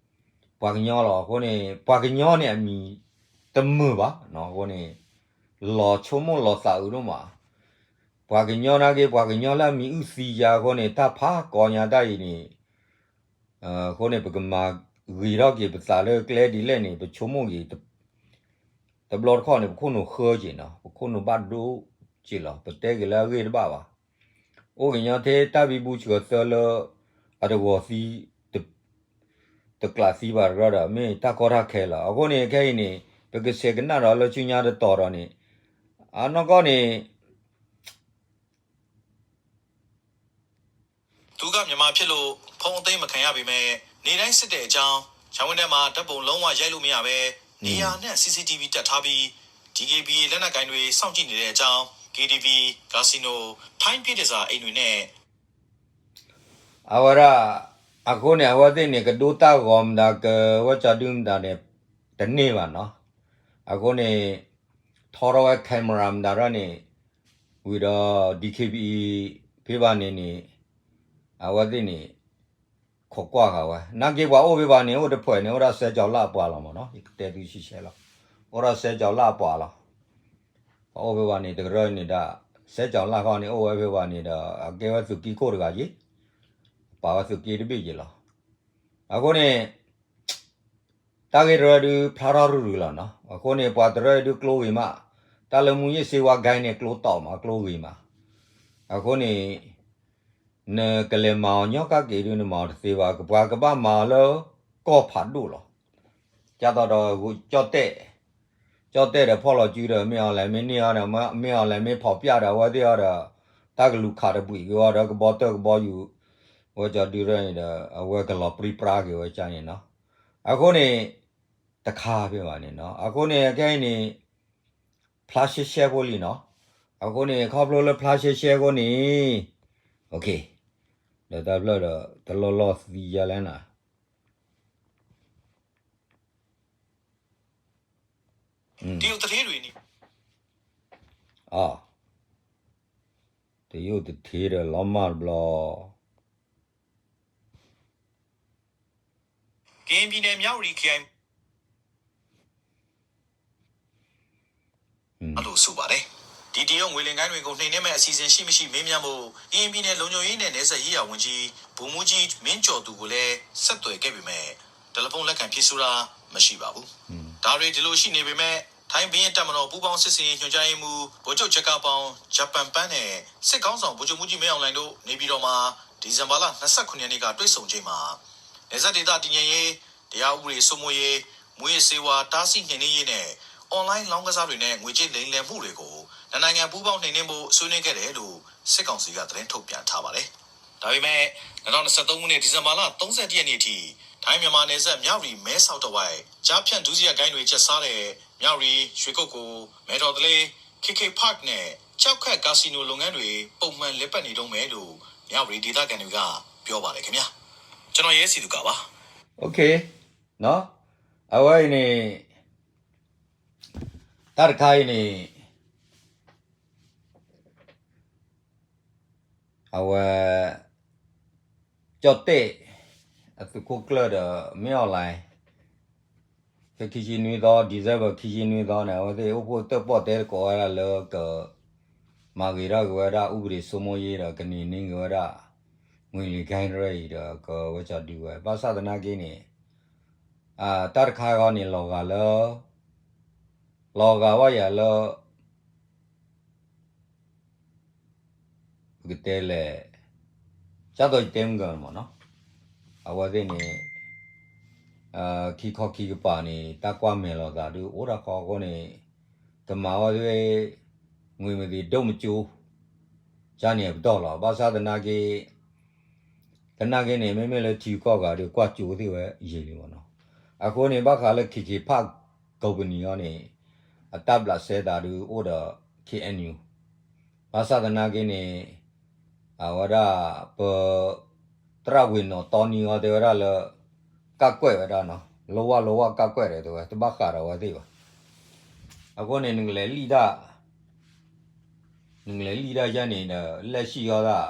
ပှၤကညီလီၤ, အဃိန့ၣ် ပှၤကညီန့ၣ်အမံၤတမုာ်ဘၣ်, အဃိန့ၣ် လီၤဆိကမိၣ်လီၤသးအုးဒိၣ်မး, ပှၤကညီနာ်က့ ပှၤကညီလၢအမံၤအုၣ်သံယါအဃိန့ၣ် တၢ်ဖးကီညါတၢ်အံၤန့ၣ် အဃိန့ၣ် ပကမၤဂ့ၤထီၣ်က့ၤပသးလၢကျဲဒ်လဲၣ်န့ၣ် ပဆိကမိၣ်ဂ့ၤ, တဘျီတခီၣ်န့ၣ် ပခိၣ်နူာ်ဃၢက့ၤနီၤ, ပခိၣ်နူာ်ဘၣ်ဒိက့ၤလီၤ, ပတဲက့ၤလၢအဂ့ၢ်တဘၣ်ဘၣ်, အိၣ်ကညီထဲတၢ်ဘံဘူဆှၢသၢလၢ အတဂီၤသံ တကျးသံဘၣ်တကြၢးဒီး မ့ၢ်တၢ်ကီတၢ်ခဲလီၤ, အဃိန့ၣ် ခဲအံၤန့ၣ် ပကဆဲးကနၣ်ဒီးလၢဆူညါတတီၤဒီးန့ၣ် အနီၢ်ကီၢ်န့ၣ် သူကမြန်မာဖြစ်လို့ ဖုန်းအသိမ်းမခံရပေမဲ့ နေ့တိုင်းစစ်တဲ့အကြောင်း၊ ခြံဝင်းထဲမှာ ဓာတ်ပုံလုံးဝရိုက်လို့မရပဲ နေရာအနှံ့ စီစီတီဗီ တပ်ထားပြီး ဒီကေဘီအေ လက်နက်ကိုင်တွေ စောင့်ကြည့်နေတဲ့အကြောင်း KTV, ကာစီနို, ထိုင်းပြည့်တန်ဆာအိမ်တွေနဲ့ အဝဲဒၣ် အဃိန့ၣ် အဝဲသ့ၣ်န့ၣ် ကဒိတၢ်ဂီၤမတၤ ကဝဲကၠီဒုမတၤန့ၣ် တန့ၢ်ဘၣ်နီၤ, အဃိန့ၣ် ထီထီၣ်ဝဲ camera မတၤဒၣ်န့ၣ် ဝံၤဒီး ဒီး ခ့ဘံၣ်အ့ ဖဲဘၣ်န့ၣ်န့ၣ် အဝဲသ့ၣ်န့ၣ် ခိးကွၢ်ဃာ်ဝဲ နာ်က့ပှၤအိၣ်ဖဲဘၣ်န့ၣ် အိၣ်တဖှဲးန့ၣ် အိၣ်ဒၣ်စဲကၠီၤလၢ်အပှၤလီၤမးနီၤ, ယကတဲသုဆံဆဲလီၤ, အိၣ်ဒၣ်စဲကၠီၤလၢ်အပှၤလီၤ, ပှၤအိၣ်ဖဲဘၣ်န့ၣ် တကရၢန့ၣ်ဒၣ် စဲကၠီၤလၢ်ဃီန့ၣ် အိၣ်ဝဲဖဲဘၣ်န့ၣ်ဒီး အကဲဝဲသုးက့ခိၣ်တဂၤယ့ၤ, ပာ်ဝဲသုးက့တဘ့ၣ်ယ့ၤလီၤ, အဃိန့ၣ် တၢ်ဂ့ၢ်တရၢဒုးဖျါထီၣ်ရုၢ်ရုၢ်လီၤနီၤ, အဃိန့ၣ် ပှၤတရၢဒုးကျိဂ့ၤမး, တၢ်လၢမူးယစ်ဆေးဝါးဂိုဏ်းန့ၣ် ကျိတီၢ်မး ကျိဂ့ၤမး, အဃိန့ၣ် နကလဲၤမၤအီၤညီကၣ်က့ၤဒုး နမၤအီၤတသ့ဘၣ်, ပှၤကဘၣ်မၤအီၤလၢကီၢ်ဖးဒိၣ်လီၤ, ကၢ်သိးဒီး ကၠီၣ်တဲၣ် ကၠီၣ်တဲၣ်ဒီးဖီၣ်လီၤစုဒီး မ့ၢ်အီၤလဲၣ်မ့ၢ်န့ၢ်အီၤဒီး မ့ၢ်အီၤလဲၣ်မ့ၢ်ဖီၣ်ပျၢ်ဒီး အဝဲသ့ၣ်အီၤဒီး တၢ်ကလူးခးတဘှံးက့ၤအီၤဒီး ကဘီတၢၢ်ကဘီယူၤ ဝဲကၠီဒုးရၢန့ၣ်ဒီး အဝဲကလီၤပြံပြါက့ၤဝဲကၢ်န့ၣ်နီၤ, အဃိန့ၣ် တခါဖဲဘၣ်န့ၣ်နီၤ, အဃိန့ၣ် အခဲအံၤန့ၣ် ဖျါရှဲရှဲဖိလံနီၤ, အဃိန့ၣ် ခီဖျိလၢဖျါရှဲရှဲဖိန့ၣ် ဒီးတၢ်ဖျၢၣ်ဒီး တလီၢ်လီၢ်သံယါလဲၣ်နၤ တၢ် တရုတ်သူဌေးတွေအနေနဲ့ တရုတ်သူဌေးဒီးလီၤမၢ်တဘျီ ကရင်ပြည်နယ် မြဝတီခရိုင် လို့ဆိုပါတယ်။ ဒီတရုတ်ငွေလိမ်ဂိုဏ်းတွေကို နှိမ်နင်းမယ့်အစီအစဉ်ရှိမရှိ မေးမြန်းဖို့ ကရင်ပြည်နယ် လုံခြုံရေးနဲ့နယ်စပ်ရေးရာဝန်ကြီး ဗိုလ်မှူးကြီး မင်းကျော်သူကိုလည်း ဆက်သွယ်ခဲ့ပေမဲ့ တယ်လီဖုန်းလက်ခံဖြေဆိုတာ မရှိပါဘူး။ ဒါတွေဒီလိုရှိနေပေမဲ့ ထိုင်းဘုရင့်တပ်မတော်ပူးပေါင်းစစ်ဆင်ရေးညွှန်ကြားရေးမှူး ဗိုလ်ချုပ် ချစ်ခါပေါင် ဂျပန်ပန်းနဲ့ စစ်ခေါင်းဆောင် ဗိုလ်ချုပ်မှူးကြီး မင်းအောင်လှိုင်တို့ နေပြည်တော်မှာ ဒီဇင်ဘာလ နှစ်ဆယ့်ခုနှစ်ရက်နေ့က တွေ့ဆုံချိန်မှာ နယ်စပ်ဒေသတည်ငြိမ်ရေး၊ တရားဥပဒေစိုးမိုးရေး၊ မူးယစ်ဆေးဝါး တားဆီးနှိမ်နင်းရေးနဲ့ online လောင်းကစားတွေနဲ့ ငွေကြေးလိမ်လည်မှုတွေကို နှစ်နိုင်ငံပူးပေါင်းနှိမ်နင်းဖို့ ဆွေးနွေးခဲ့တယ်လို့ စစ်ကောင်စီက သတင်းထုတ်ပြန်ထားပါတယ်။ ဒါပေမဲ့ နှစ်ထောင်နှစ်ဆယ့်သုံးခုနှစ် ဒီဇင်ဘာလ သုံးဆယ့်တစ်ရက်နေ့အထိ ထိုင်းမြန်မာနယ်စပ် မြဝတီ-မဲဆောက်တဝိုက် ကျားဖြန့်ဒုစရိုက်ဂိုဏ်းတွေ ကျက်စားတဲ့ မြဝတီ၊ ရွှေကုက္ကို၊ မဲထော်သလေး၊ KK Park နဲ့ ကျောက်ခက် casino လုပ်ငန်းတွေ ပုံမှန်လည်ပတ်နေတုန်းပဲလို့ မြဝတီဒေသခံတွေက ပြောပါတယ်ခင်ဗျာ။ ကျွန်တော် ရဲစည်သူကပါ။ Okay, အဝဲအံၤန့ၣ် တၢ်တခါအံၤန့ၣ် အဝဲ ကၠီၣ်တဲၣ် အသုးခိၣ်ကျၢၢ်ဒီး မင်းအောင်လှိုင် ဖဲခံဆံနွံသီ December ခံဆံနွံသီန့ၣ် အဝဲသ့ၣ်အိၣ်ဖှိၣ်တၢၣ်ပီၣ်တဲသကိးဝဲဒၣ်လၢက မၤဂ့ၤထီၣ်က့ၤဝဲဒၣ် ဥပဒေစိုးမိုးရေးဒီး ကန့ၢ်န့ၢ်က့ၤဝဲဒၣ် ငွေလိမ်ဂိုဏ်းတဖၣ်အံၤဒီး ကဝဲကၠီဒုဝဲ ဘၣ်ဆၣ်သနာ်က့န့ၣ် တၢ်တခါဃီန့ၣ် လီၤဂာ်လၢ လီၤဂာ်ဝဲယၤလၢ ပကတဲလဲၣ်, ကၢ်သိးယတဲမုၢ်ဂၢၢ်မ့ၢ်နီၤ, အဝဲသ့ၣ်န့ၣ် ခံခီခံကပၤန့ၣ် တၢ်ကွၢ်မဲာ်လိာ်သးဒုးအိၣ်တၢ်ဃီအဃိန့ၣ် ကမၤဝဲသ့ၣ် ငွေမံၤသံးဒိၣ်မကၠိ ကၢ်န့ၣ်အပတီၢ်လီၤ. ဘၣ်ဆၣ်သနာ်က့ သနာ်က့န့ၣ် မ့မ့ၢ်လၢထံဂုၤကီၢ်ဂၤဒုးကွၢ်ကၠိသ့ၣ်ဝဲယံာ်လံမ့ၢ်နီၤ. အဃိန့ၣ် ဘၣ်ဃးလၢ KK Park company အီၤန့ၣ် အတၢ်ဘျးစဲသးဒုးအိၣ်ဒီး K N U ဘၣ်ဆၣ်သနာ်က့န့ၣ် အဝဲဒၣ်ပ သရၣ်ဝ့ၤနီၣ်တီနံအီၤတဲဝဲဒၣ်လၢ ကၣ်ကွဲၣ်ဝဲဒၣ်နီၤ, လီဝါလီဝါကၣ်ကွဲၣ်ဒီးတဲဝဲ တဘၣ်ဃးဒီးအဝဲသ့ၣ်ဘၣ်. အဃိန့ၣ် နကလဲၤလံၣ်တၢ် နကလဲၤလံၣ်တၢ်ယဲန့ၣ်ဒီး လက်ရှိအီၤဒၣ်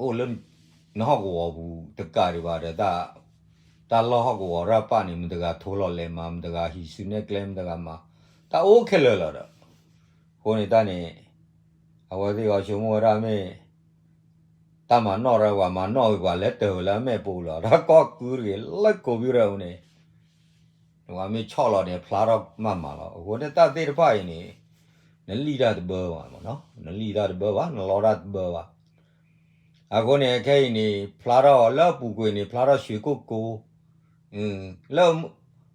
အိၣ်လၢ နဟီၣ်ကဝီၤပူၤတကးဒံးဘၣ်ဒီး တၢ်လီၢ်ဟီၣ်ကဝီၤတၢ်ပၢ်န့ၣ် မတၤတဂၤထိလီၤလဲၤမၤ မတၤတဂၤဟံးစုနဲၣ်ကျဲ မတၤတဂၤမၤ တၢ်အိၣ်ခဲလၢာ်လီၤဒီး အဃိန့ၣ်တၢ်န့ၣ် အဝဲသ့ၣ်အီၤဆိကမိၣ်ဝဲဒၣ်မ့ၢ် တၢ်မၤနီၣ်ရၢပှၤမၤနီၣ်ဝံၤပှၤလဲၤတၢၢ်ဝဲလၢအမဲာ်ပူၤလီၤ. တၢ်ကီၢ်ကုတဂ့ၤလၢ computer ပူၤန့ၣ် ပှၤမ့ၢ်ဆီၣ်လီၤန့ၣ် ဖျါထီၣ်မးမးလီၤ. အဃိန့ၣ်တၢ်သ့ၣ်တဖၣ်အံၤန့ၣ် နလံၣ်တၢ်တဘၢဘၣ်မ့ၢ်နီၤ, နလံၣ်တၢ်တဘၢဘၣ် နလီတၢ်တဘၢဘၣ်. အဃိန့ၣ် ခဲအံၤန့ၣ် ဖျါထီၣ်လၢအပူၤကွံာ်န့ၣ် ဖျါထီၣ်ရွှေကုက္ကို လၢ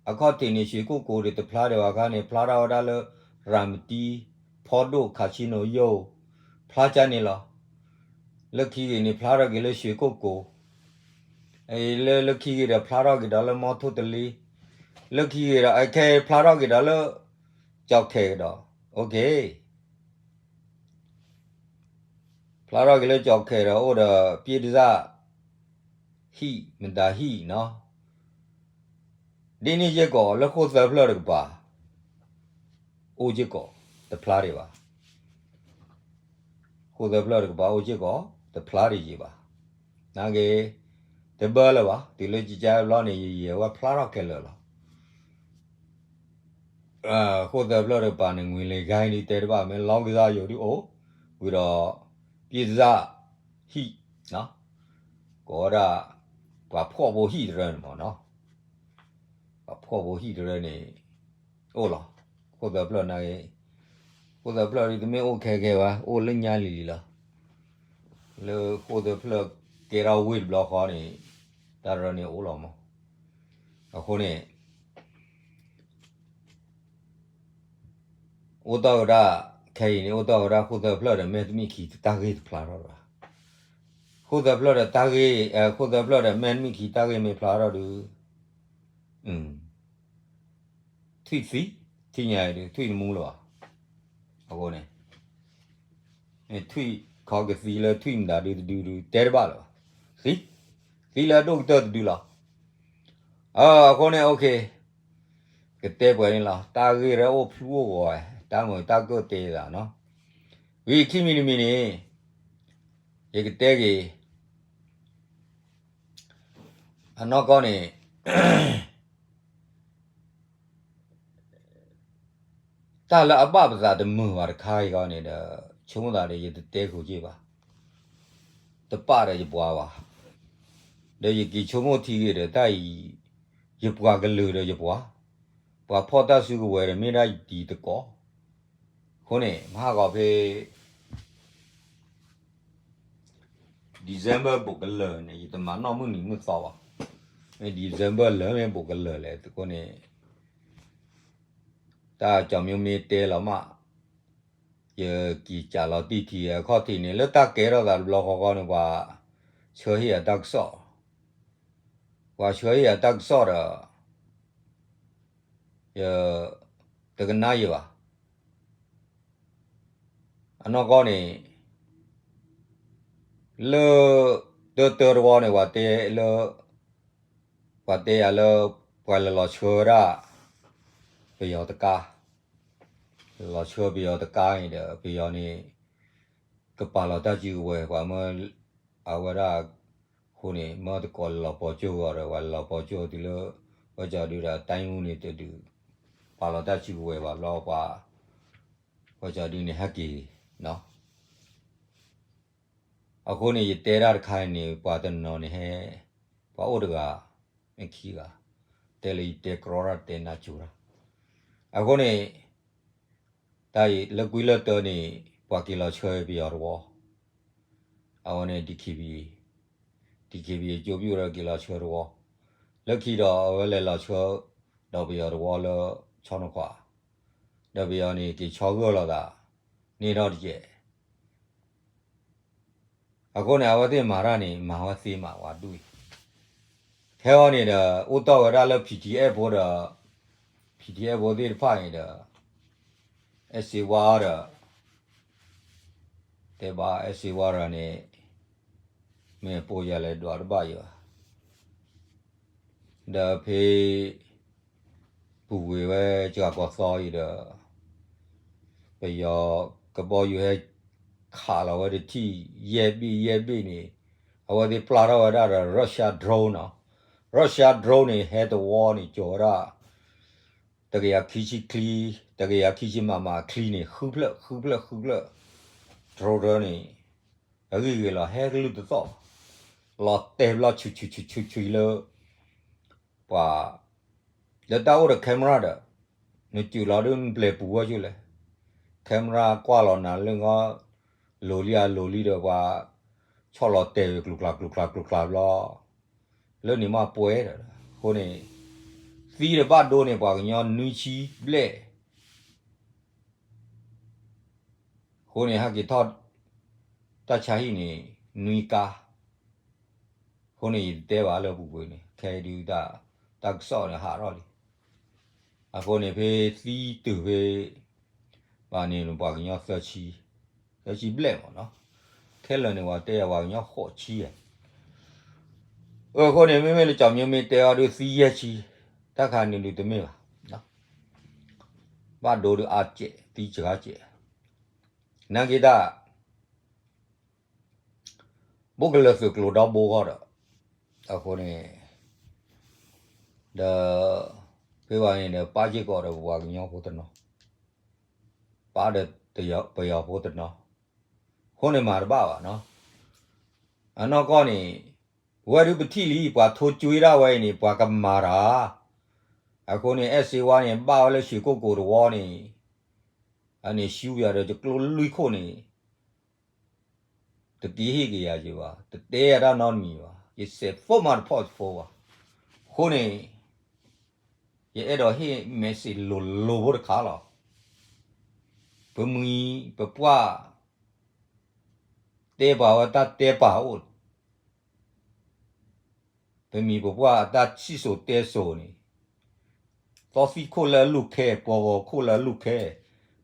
အခီၣ်ထံးန့ၣ် ရွှေကုက္ကိုတဖျါဒံးဘၣ်အခါန့ၣ် ဖျါထီၣ်ဝဲဒၣ်လၢ ရၤမတံ ဖီဒိၣ် casino ယိၣ် ဖျါကၢန့ၣ်လီၤ. လၢခံဂ့ၤန့ၣ် ဖျါထီၣ်က့ၤလၢရွှေကုက္ကို လၢ လၢခံဂ့ၤဒီး ဖျါထီၣ်က့ၤဒီးလၢ မီထိၣ်တလ့ လၢခံဂ့ၤဒီး အခဲဖျါထီၣ်က့ၤဒီးလၢ ကၠီခဲကဒီး OK ဖျါထီၣ်က့ၤလၢကၠီခဲဒီး အိၣ်ဒီး ပြည့်တစၢ် ဟံၣ် မတၤဟံၣ်နီၤ ဒ်န့ၣ်စ့ၢ်ကီး လၢဃိၣ်သၢဖျၢၣ်တကပၤ အိၣ်စ့ၢ်ကီး တဖျါဒံးဘၣ်. ဃိၣ်သၢဖျၢၣ်တကပၤအိၣ်စ့ၢ်ကီး တဖျါဒံးယံာ်ဘၣ်. နာ်က့ တဘၢလၢၤဘၣ်. တုၤလၢကကါဘျီန့ၣ် ယယဲၢ်ဝဲဖျါထီၣ်ခဲလၢာ်လီၤ. ဃိၣ်သၢဖျၢၣ်တကပၤန့ၣ် ငွေလိမ်ဂိုဏ်းဒုးတဲတဘၣ် မ့ၢ်လီကစၢ်ယိၤဒုးအိၣ် ဝံၤဒီး ပြည့်တစၢ် ဟံၣ် ကိးဝဲဒၣ် ပှၤဖှီၣ်ဖိဟံၣ်တရၢန့ၣ်မ့ၢ်နီၤ ပှၤဖှီၣ်ဖိဟံၣ်တရၢန့ၣ် အိၣ်လီၤ. ဃိၣ်သၢဖျၢၣ်နာ်က့ ဃိၣ်သၢဖျၢၣ်ဒုးတမ့ၢ်အိၣ်ခဲခဲဘၣ် အိၣ်လၢညါလံၤလံၤလီၤ. လၢဃိၣ်သၢဖျၢၣ်ကဲထီၣ်ဝ့ၢ်တဘျီဃီန့ၣ် တၢ်တရၢန့ၣ်အိၣ်လီၤမး. အဃိန့ၣ် အိၣ်တီၢ်ဝဲဒၣ် ခဲအံၤန့ၣ် အိၣ်တီၢ်ဝဲဒၣ်ဃိၣ်သၢဖျၢၣ်ဒီးမဲာ်တမံၣ်ခံတၢ်ဂ့ၢ်တဖျါထီၣ်ဘၣ်. ဃိၣ်သၢဖျၢၣ်ဒီးတၢ်ဂ့ၢ် ဃိၣ်သၢဖျၢၣ်ဒီးမဲာ်တမံၣ်ခံတၢ်ဂ့ၢ်မ့ၢ်ဖျါထီၣ်ဒုး ထွံၣ်သံ ထံၣ်ညါအံၤဒုး ထွံၣ်တမူလၢၤဘၣ်. အဃိန့ၣ် ထွံၣ်ခီကသံလၢထွံၣ်မတၤဒုးတဒုဒုး တဲတဘၣ်လၢၤဘၣ်. သံ သံလၢအဒိၣ်ကတၢၢ်တဒုလီၤ. အဃိန့ၣ် OK က ကတဲပှဲၤန့ၣ်လီၤ. တၢ်ဂ့ၢ်ရဲၣ်အိၣ်ဖျူအိၣ်ဂီၤဝဲ, တၢ်မုာ်တၢ်ကၢၣ်တဲသးနီၤ. ဝံၤခံမံၤတမံၤန့ၣ် ယကတဲက့ၤ အနီၢ်ကီၢ်န့ၣ် တၢ်လၢအဘၣ်ပသးတမုာ်ဘၣ်တခါအံၤဂီၢ်န့ၣ်ဒီး ဆိကမိၣ်သးဒီး ယတတဲဃုာ်က့ၤဘၣ်, တပာ်ဒီးယပှၤဘၣ်, ဒီးယက့ၤဆိကမိၣ်ထံဂ့ၤဒီး တၢ်အံၤ ယပှၤကလုာ်ဒီးယပှၤ, ပှၤဖီၣ်တၢ်စုကဝဲၤဒီး မ့ၢ်ဒၣ်ယတံၤသကိး, အဃိန့ၣ် မဟါဂီၤဖဲ December ဘူးကလၢာ်န့ၣ် ယတမၤနီၣ်မုၢ်နံၤမုၢ်သီဘၣ်, မ့ၢ် December လၢမ့ၢ်ဘူးကလၢာ်လဲၣ် အဃိန့ၣ် တၢ်ကၠီၤမံမ့ၢ်တဲလီၤမး, ယက့ၤစးလီၤတံၢ်ထံ အခီၣ်ထံးန့ၣ် လၢတၢ်ကဲထီၣ်သးတဘျီဃီဃီန့ၣ် ပှၤဆှၢဟ့ၣ်အတၢ်ကစီၣ်, ပှၤဆှၢဟ့ၣ်အတၢ်ကစီၣ်ဒီး ယတကနၣ်ယဲဘၣ်. အနီၢ်ကီၢ်န့ၣ် လၢ တၢတၢတဝီန့ၣ် ပှၤတဲလၢ ပှၤတဲယၤလၢ ပှၤလဲၤလီၤဆှၢဝဲဒၣ် ပယီၤတကါ, လဲၤလီၤဆှၢပယီၤတကါန့ၣ်ဒီး ပယီၤန့ၣ် ကပာ်လီၤတၢ်စုကဝဲၤ ပှၤမၢ အဝဲဒၣ် အဃိန့ၣ် မၢသကိးလဲၤလီၤပီၤကၠိၣ်အီၤဒီး ပှၤလဲၤလီၤပီၤကၠိၣ်တုၤလၢ ဝဲကၠီဒုဒီး တၢ်မူန့ၣ်တဒုး ပာ်လီၤတၢ်စုကဝဲၤဘၣ်ဘျီ ပှၤ ဝဲကၠီဒုန့ၣ်ဟဲက့ၤနီၤ. အဃိန့ၣ် ယတဲဒၣ်တခါအံၤန့ၣ် ပှၤတနီၤန့ၣ်ဟဲ ပှၤအိၣ်တဂၤ မ့ၢ်ခံဂၤ တဲလၢယတဲကြီတၢ်တဲနးစိၤတၢ်, အဃိန့ၣ် တၢ်အံၤလၢကွံလၢတၢန့ၣ် ပှၤက့ၤလီၤဆှၢပယီၤတဝီ, အဝဲန့ၣ် DKBA, DKBA ကၠိပူၤဒီးက့ၤလီၤဆှၢတဝီ, လၢခံဒီးအဝဲလဲၤလီၤဆှၢ ဒီးပယီၤတဝီလၢဆီနီၤခွး, ဒီးပယီၤန့ၣ်က့ၤဆီဂၢၢ်လိာ်သး န့ၢ်ထီၣ်တကဲး အဃိန့ၣ် အဝဲသ့ၣ်မၤတၢ်န့ၣ် မၤဝဲသ့မး ပှၤဒူၣ်အံၤ, ဖဲအံၤန့ၣ်ဒီး အိၣ်တီၢ်ဝဲဒၣ်လၢ PDF ဖိဒီး PDF ဖိသ့ၣ်တဖၣ်န့ၣ်ဒီး အဲၣ်စ့ဝါဒီး တဲဘၣ်အဲၣ်စ့ဝါဒီးန့ၣ် မ့ၢ်ပိာ်ယၤလဲၤဒွးတဘၣ်ယၤဘၣ် ဒီးဖဲ ပူၤကွံာ်ဝဲစှၤကီၤသီအံၤဒီး ပယီၤကဘီယူၤဟဲခးလီၤဝဲတထံၣ် ယဲၢ်ဘ့ၣ်ယဲၢ်ဘ့ၣ်န့ၣ် အဝဲသ့ၣ်ပျၢ်ထီၣ်ဝဲဒၣ်ဒီး Russia drone နီၤ, Russia drone န့ၣ် ဟဲတဝီန့ၣ် ကၠီၤဝဲဒၣ် တကယၤခံဆံချံ, တကယၤခံဆံမးမးချံန့ၣ် ဃုဖျၢၣ် ဃုဖျၢၣ် ဃုဖျၢၣ် drone န့ၣ် အဂံၢ်ဂ့ၤလီၤ ဟဲကလုၢ်တသီၣ်, လီၤတဲာ်ဘျီ ဆူၣ်ဆူၣ်ဆူၣ်ဆူၣ်ဆူၣ်လၢ ပှၤ လၢတၢ်အိၣ်ဒီး camera ဒီး နစူးလီၤဒုးနပျဲၢ်ပူၤဝဲကၠိလဲၣ်, camera ကွၢ်လီၤနၤလၢငီၢ် လိၤလံအလိၤလံဒီးပှၤ ဆီၣ်လီၤတဲာ်ကျူၤကျါကျူၤကျါကျူၤကျါဘျီ လၢန့ၣ်မးပှဲၤဒီး အဃိန့ၣ် သံဒီးဘၣ်ဒိန့ၣ် ပှၤကညီနွံဆံဘျဲၣ် အဃိန့ၣ် ဟဲက့ၤထီၣ် တၢ်ဆါဟံၣ်န့ၣ် နွံကါ, အဃိန့ၣ် ယတတဲဘၣ်လၢပူၤကွံာ်န့ၣ် ခဲအံၤဒုး တၢ်ကစီၣ်န့ၣ်ဟးထီၣ်လံ, အဃိန့ၣ် ဖဲသံတုၤဖဲ ဘၣ်န့ၣ် ပှၤကညီသၢဆံ, သၢဆံဘျဲၣ်မးနီၤ, ခဲလၢာ်န့ၣ် ပှၤတဲယၤပှၤကညီဃိးဆံဧါ, အဃိန့ၣ် မ့မ့ၢ်လၢကၠီၤမံမ့ၢ်တဲအီၤဒုးသံယဲၢ်ဆံ, တၢ်ခါန့ၣ်ဒုးတမ့ၢ်ဘၣ်, ဘၣ်ဒိဒုးအါစဲး သံစှၤစဲး, နာ်က့တၢ် ဘူးကလၢာ်သုးကျိၤဒီဘိဃီဒီး, အဃိန့ၣ် ဒီး ဖဲဘၣ်န့ၣ်ဒီး ပာ်စ့ၢ်ကီးဒီးပပှၤကညီဖိတနီၤ, ပာ်ဒီးပယီၤဖိတနီၤ, အဃိန့ၣ်မၤတဘၣ်ဘၣ်နီၤ, အနီၢ်ကီၢ်န့ၣ် ဝဲဒုးပထံၣ်လံ ပှၤထိကွံဒၣ်ဝဲအံၤန့ၣ် ပှၤကမၤတၢ်, အဃိန့ၣ် အဲၣ်စ့ဝါန့ၣ် ဘၣ်ဝဲလၢရွှေကုက္ကိုတဝီန့ၣ် အန့ၣ် ရှုံးယၤဒီးယကျိလွံၢ်ခိၣ်န့ၣ် တက့ၤဟ့ၣ်က့ၤယၤက့ၤဘၣ်, တတဲယၤတၢ်နီတမံၤဘၣ်, ယစဲးဖိမးတဖီၣ်တဖိဘၣ်, အဃိန့ၣ် ယအဲၣ်ဒိးဟ့ၣ် message လိၤလိၤဖိတခါလီၤ, ပမှံၤပပှၢ် တဲပာ်ဝဲတၢ်တဲပာ်အိၣ် ပမှံၤပပှၢ်အတၢ်စံၣ်စိၤတဲစိၤန့ၣ်, သီသံၣ်ခိၣ်လၢအလူၢ်ခဲ, ပှၤဂီၤခိၣ်လၢအလူၢ်ခဲ,